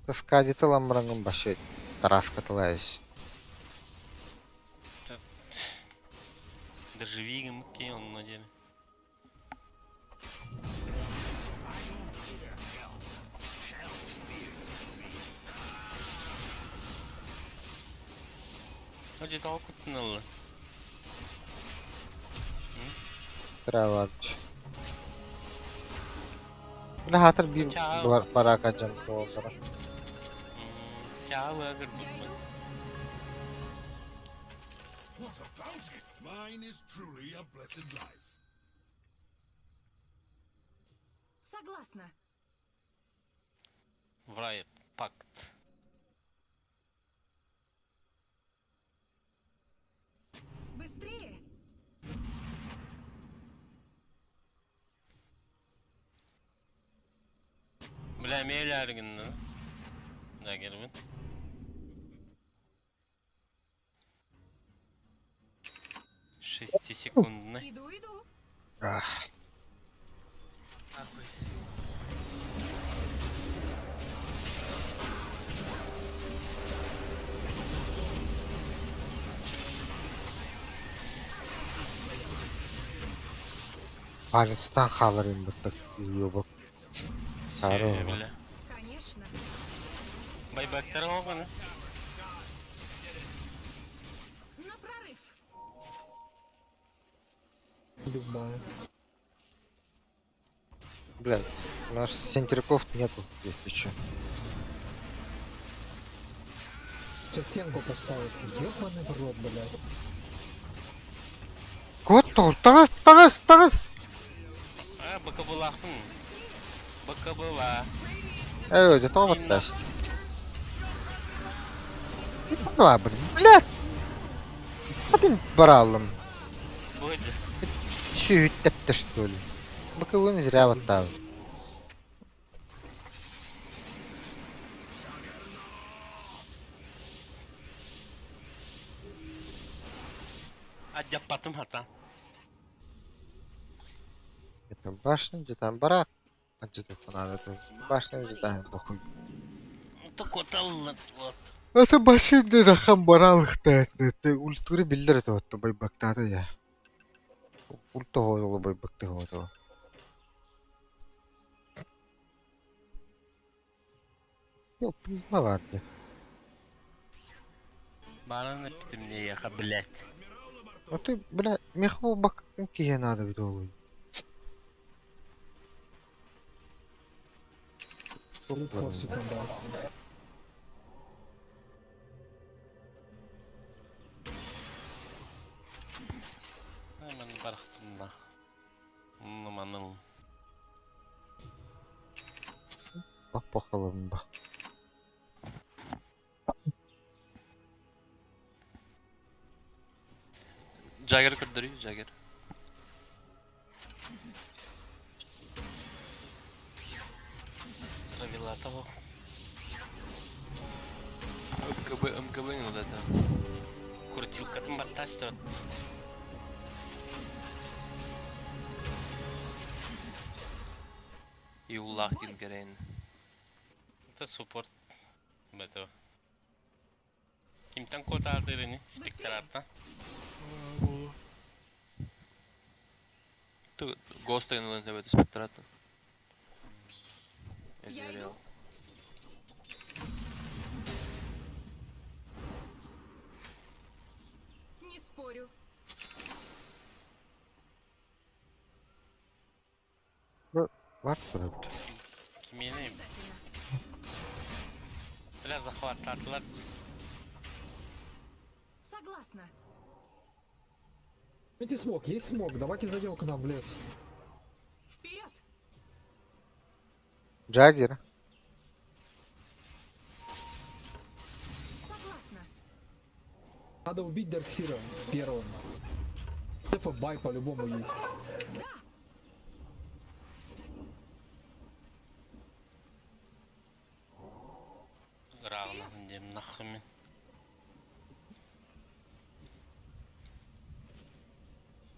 Таскадиты ламбарангын башы тараскатылайш. Доживи гымки онно деле. Hadi daha kutnalı. Траварч. Бля хатыр бир барака жан туоллара. Чао агыр бутман. What a bounty! Mine is truly a blessed life. Согласна. Врайт пакт. Быстрее! Бля мейләргинни. Да gelbin. Шестисекундный. Иду, иду. Ах. Нахуй. Палестан халарын быттык ёбок. Сары. Бля. Конечно. Байбактар оғаны. На прорыв. Без бая. Бля, у нас сентерков нету, если чё. Сейчас стенку поставят. Ёбаный в рот, блядь. Кот тагыс, тагыс, тагыс! А, БКБ-лахтын. БКБ-ла. Эй, где то вот даст. Блин, бля! Один баралым. Будет. Чуть тепте что ли? БКБ зря вот там. Адяппатым хата. Это башня, где там барак. А где тут надо? Это башня где-то похуй. Вот. Это башня где хам баралыхта. Это ультуры билдер это вот байбактата я. Ульта хоолу байбакты хоолу. Йо, признавать. Бараны мне еха, блядь. Ну ты, бля, мехову бак кие надо видолуй. Форсиком дал. Hemen барахтында. Нуманыл. Бак бакалым бак. Jagger көрдөрүй, Jagger. Правила того. МКБ, МКБ не надо это. Крутилкатын баттасты. И улах дин керейн. Это суппорт. Бето. Кимтан котардырыны спектрарта. Ту Ghost ын это спектрата. Я иду. Не спорю. Бар тұрып. Кимени? Бля, захваттаатылар. Согласна. Видите смог? Есть смог. Давайте зайдем к нам в лес. Вперед! Джаггер. Согласна. Надо убить Дарксира первым. Тефа бай по-любому есть. Равно диэм нахуй мин.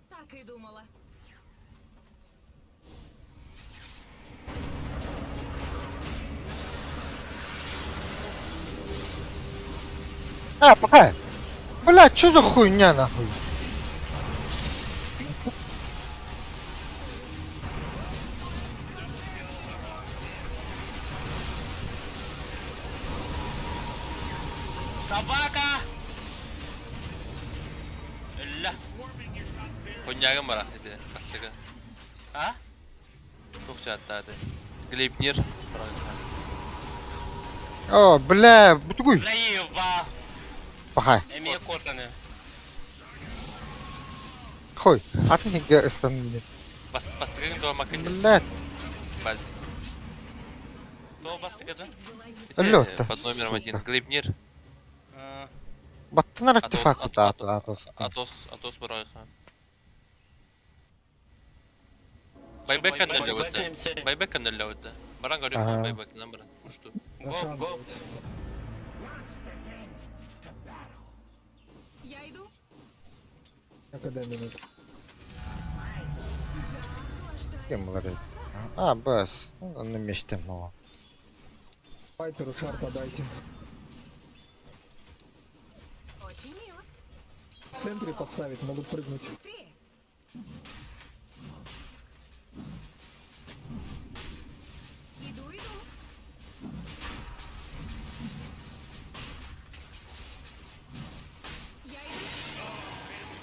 Так и думала. А, пока. Бля, что за хуйня нахуй? Собака! Өллө. Хоннягын бара ити хастыга. А? Тух чааттааты. Глейпнир бара. О, бля, бутугуй. Заеба! Пока. Эмиэ куотаны. Хой, а ты нигде остановили. Бастыгын дуо макын. Бля, Баз. Туох бастыгытын? Өллө. Под номером один. Глейпнир. Баттынар артефакт кута атос. Атос, Атос бара. Байбек каннелле Байбек каннелле өтті. Баран көрүп Ага. байбек баран. Что? Го, го. Я иду. Когда минут. Кем было? А, бас. Ну, на месте мало. Пайперу шар подайте. Очень мило. В центре поставить, могут прыгнуть. Быстрее. Иду, иду. Я иду.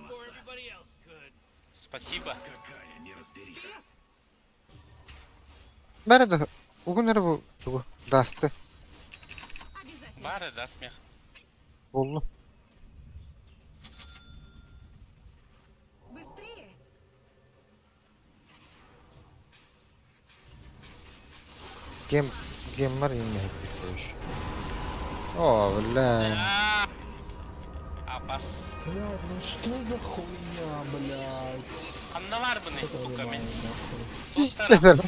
Before everybody else could. Спасибо. Какая неразбериха. Бәрі угун эрэ бу тугу дасты Обязательно. Бары да смех. болду. Быстрее. Гем геммар инне хеппиш. О, бля. Апас. Блядь, ну что за хуйня, блядь? Ханна бар бұны, Что сука, понимаю, мен. нахуй. Пиздец.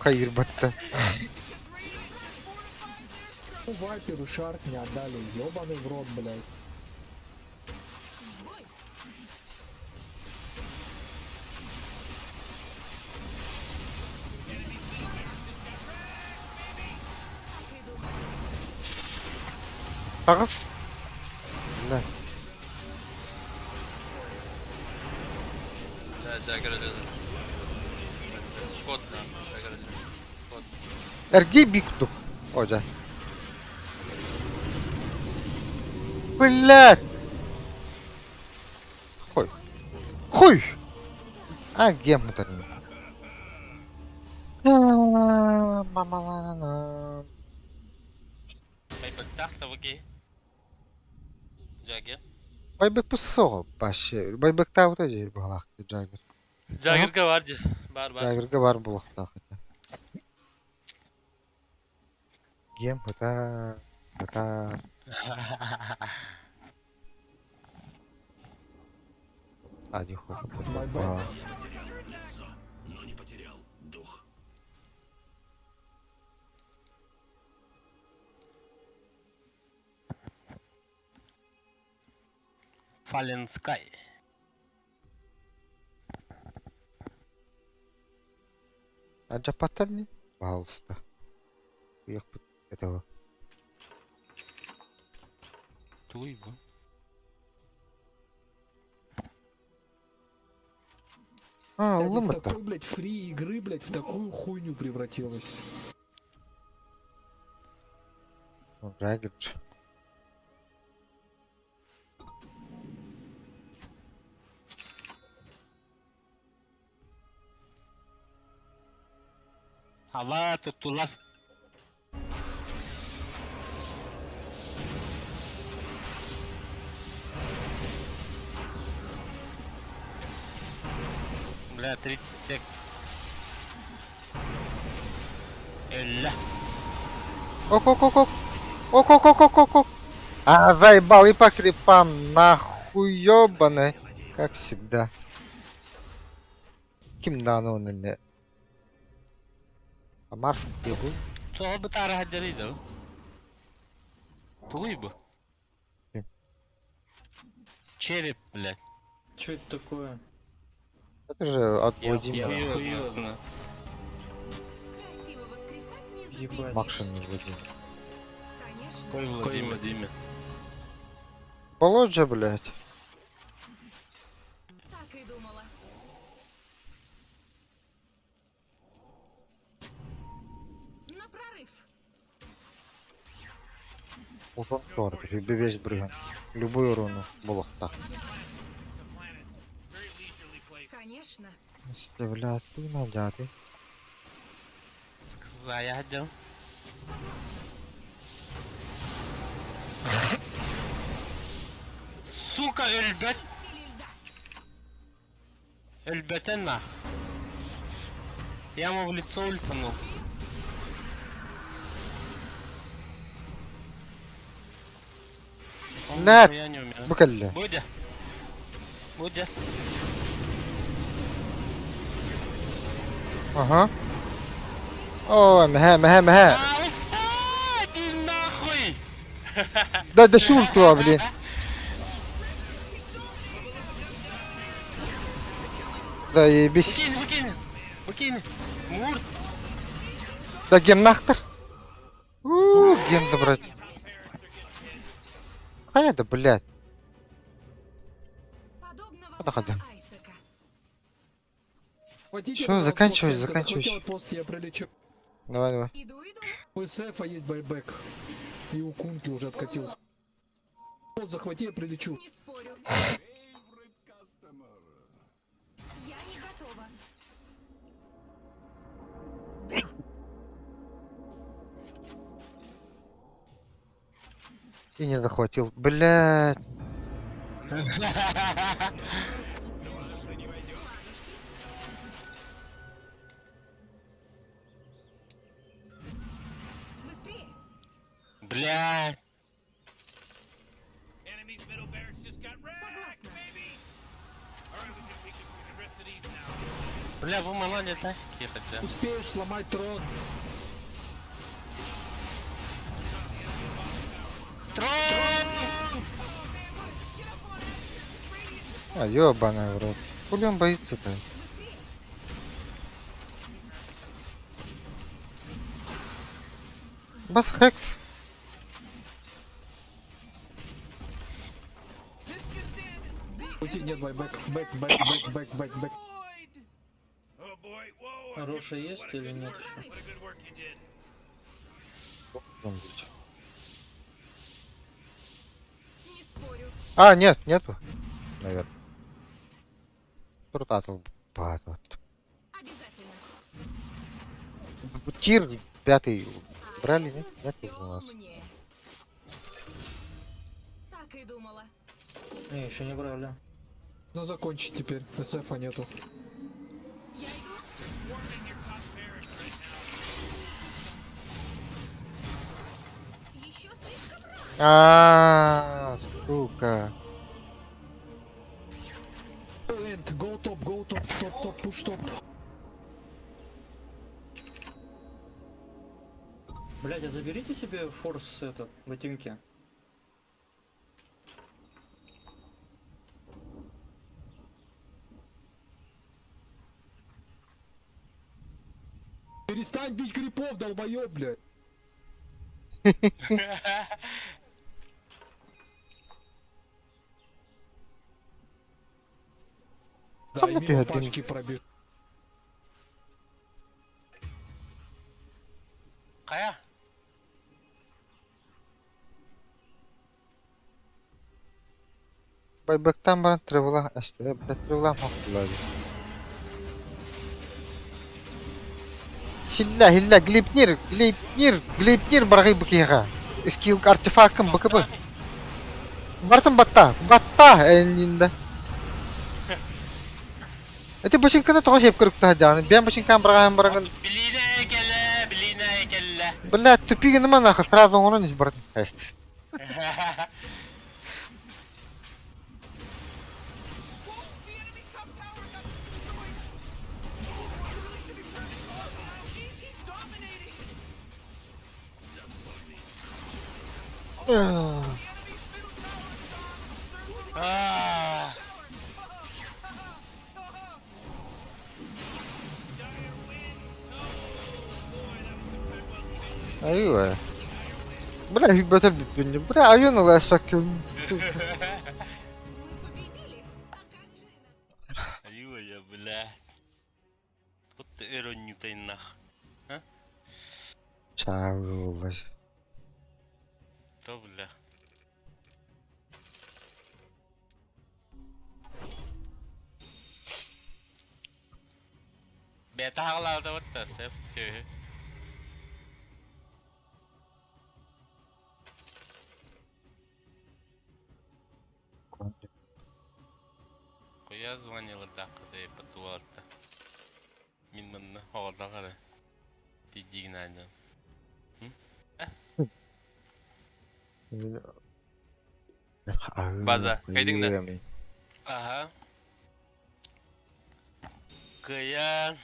Хайыр батты. Ну, Вайперу шарт не отдали, ёбаный в рот, блядь. В бой. Так и думала. Тагыз. Бля. Да, Джаггер өледі. Кот, да, Джаггер өледі. Кот. Эргей биктук. О, да. Блядь. Хуй. Хуй. А, гем это. Мама ла ла. Байбектах тавыги. Джаггер. Байбек пусо баше. Байбек та вот эти балах Джаггер. Джаггерге бар же. Бар, бар. Джаггерге бар булахтах. Гем это это Ади хуй. Байбек. Я потерял лицо, но не потерял дух. Fallen Sky. А Джапатарни? Пожалуйста. Их этого. Туй бу. А, Блядь, из улымыта. такой, блядь, фри игры, блядь, в такую хуйню превратилась. Джаггер. Ава туттулар. Бля, 30 сек. Өллө. Ок, ок, ок, ок. Ок, ок, ок, ок, ок, ок. А, заебал и по крипам, нахуй ёбаный. Как всегда. Ким дааны он инне? А Марс где был? Тоҕо бытаара сылдьарый да? Тугуй бу? Ким? Череп, блядь. Что это такое? Это же от Я Владимира. хуй знаю. Красиво воскресать не Ебать. запретишь. Макшин не Владимир. Конечно. Кой Владимир? Владимир. Володя, блядь. Так и думала. На прорыв. Улан Торг, весь брыган. Любую руну. Булахта. Конечно. Бля, ты надяты. Я хотел. Сука, өлбөт. Өлбөтен на. Я ему в лицо ультанул. Он Блядь, нихуя не умер. Букалля. Будя. Будя. Ага. О, мэ, мэ, мэ. А, иди нахуй! Да, да шуртуа, блин. Заебись. Выкинь, выкинь! Выкинь! Мурт! Да гем нахтар. У, гем забрать. А это, блядь. Подобного Подходи. Айсека. Хватите Всё, этого заканчивай, Проценко, заканчивай. захвати отпост, я прилечу. Давай, давай. Иду, иду. У СФа есть байбек. И у Кунки уже откатился. Пост захвати, я прилечу. Не спорю. Я не готова. И не захватил. Блядь. Быстрее. Бля! Enemy's middle barracks just got wrecked, Согласна. baby. All right, we can, we can, we can rest at ease now. Бля, вы мала не тасики хотя. Успеешь сломать трон. Трон! А, ёбаный в рот. Хули он боится-то? Бас хекс. Уйти, нет, buyback. Back, back, back, back, back, back. Oh boy, whoa! Хорошая есть What a или good нет work. еще? What a good work you did. Должен быть. Не спорю. А, нет, нету. Наверное. Трутатл вот. Обязательно. Тир пятый брали, нет? Это Нет всё уже у нас. мне. Так и думала. Не, еще не брали. Ну закончить теперь. СФа нету. Я иду. Swarming your top barracks right now. Еще слишком рано. А, сука. End, go top, go top, top, top, push top. Блядь, а заберите себе force этот, ботинки. Перестань бить крипов, долбоёб, блядь. Да, Сам и мимо напегать, пачки пробежал. Кая? Байбектан баран тревела, блядь, тревела махтулады. Силля, хилля, глипнир, глипнир, глипнир баргай букиха. Скилл артефактом БКБ. Бартын батта, батта эндинде. Эти башинканы тоҕо сиэп көрүктэ сылдьаҕын? Бэйэм башинкаан быраҕаһан бараҥын. Билиинэ кэлэ, билиинэ кэллэ. Бля, тупи гыныма нахуй, сразу оҥорон ис баран. Эст. Ah. Айва. Бля, бөтөр бүппүн. Бля, айон ыласпаккын, сука. Айва я, бля. Вот ты эроннютайнах. А? Чааллар. То, бля. Бэйэтэ хаҕалаабыта батта, сөп, сүөһү. Куйа звонилардаахха патуалта. Мин манна оҕолох эрэ. Тиийдиигин аанньан. База, кайдың да? Аха. Кыйа.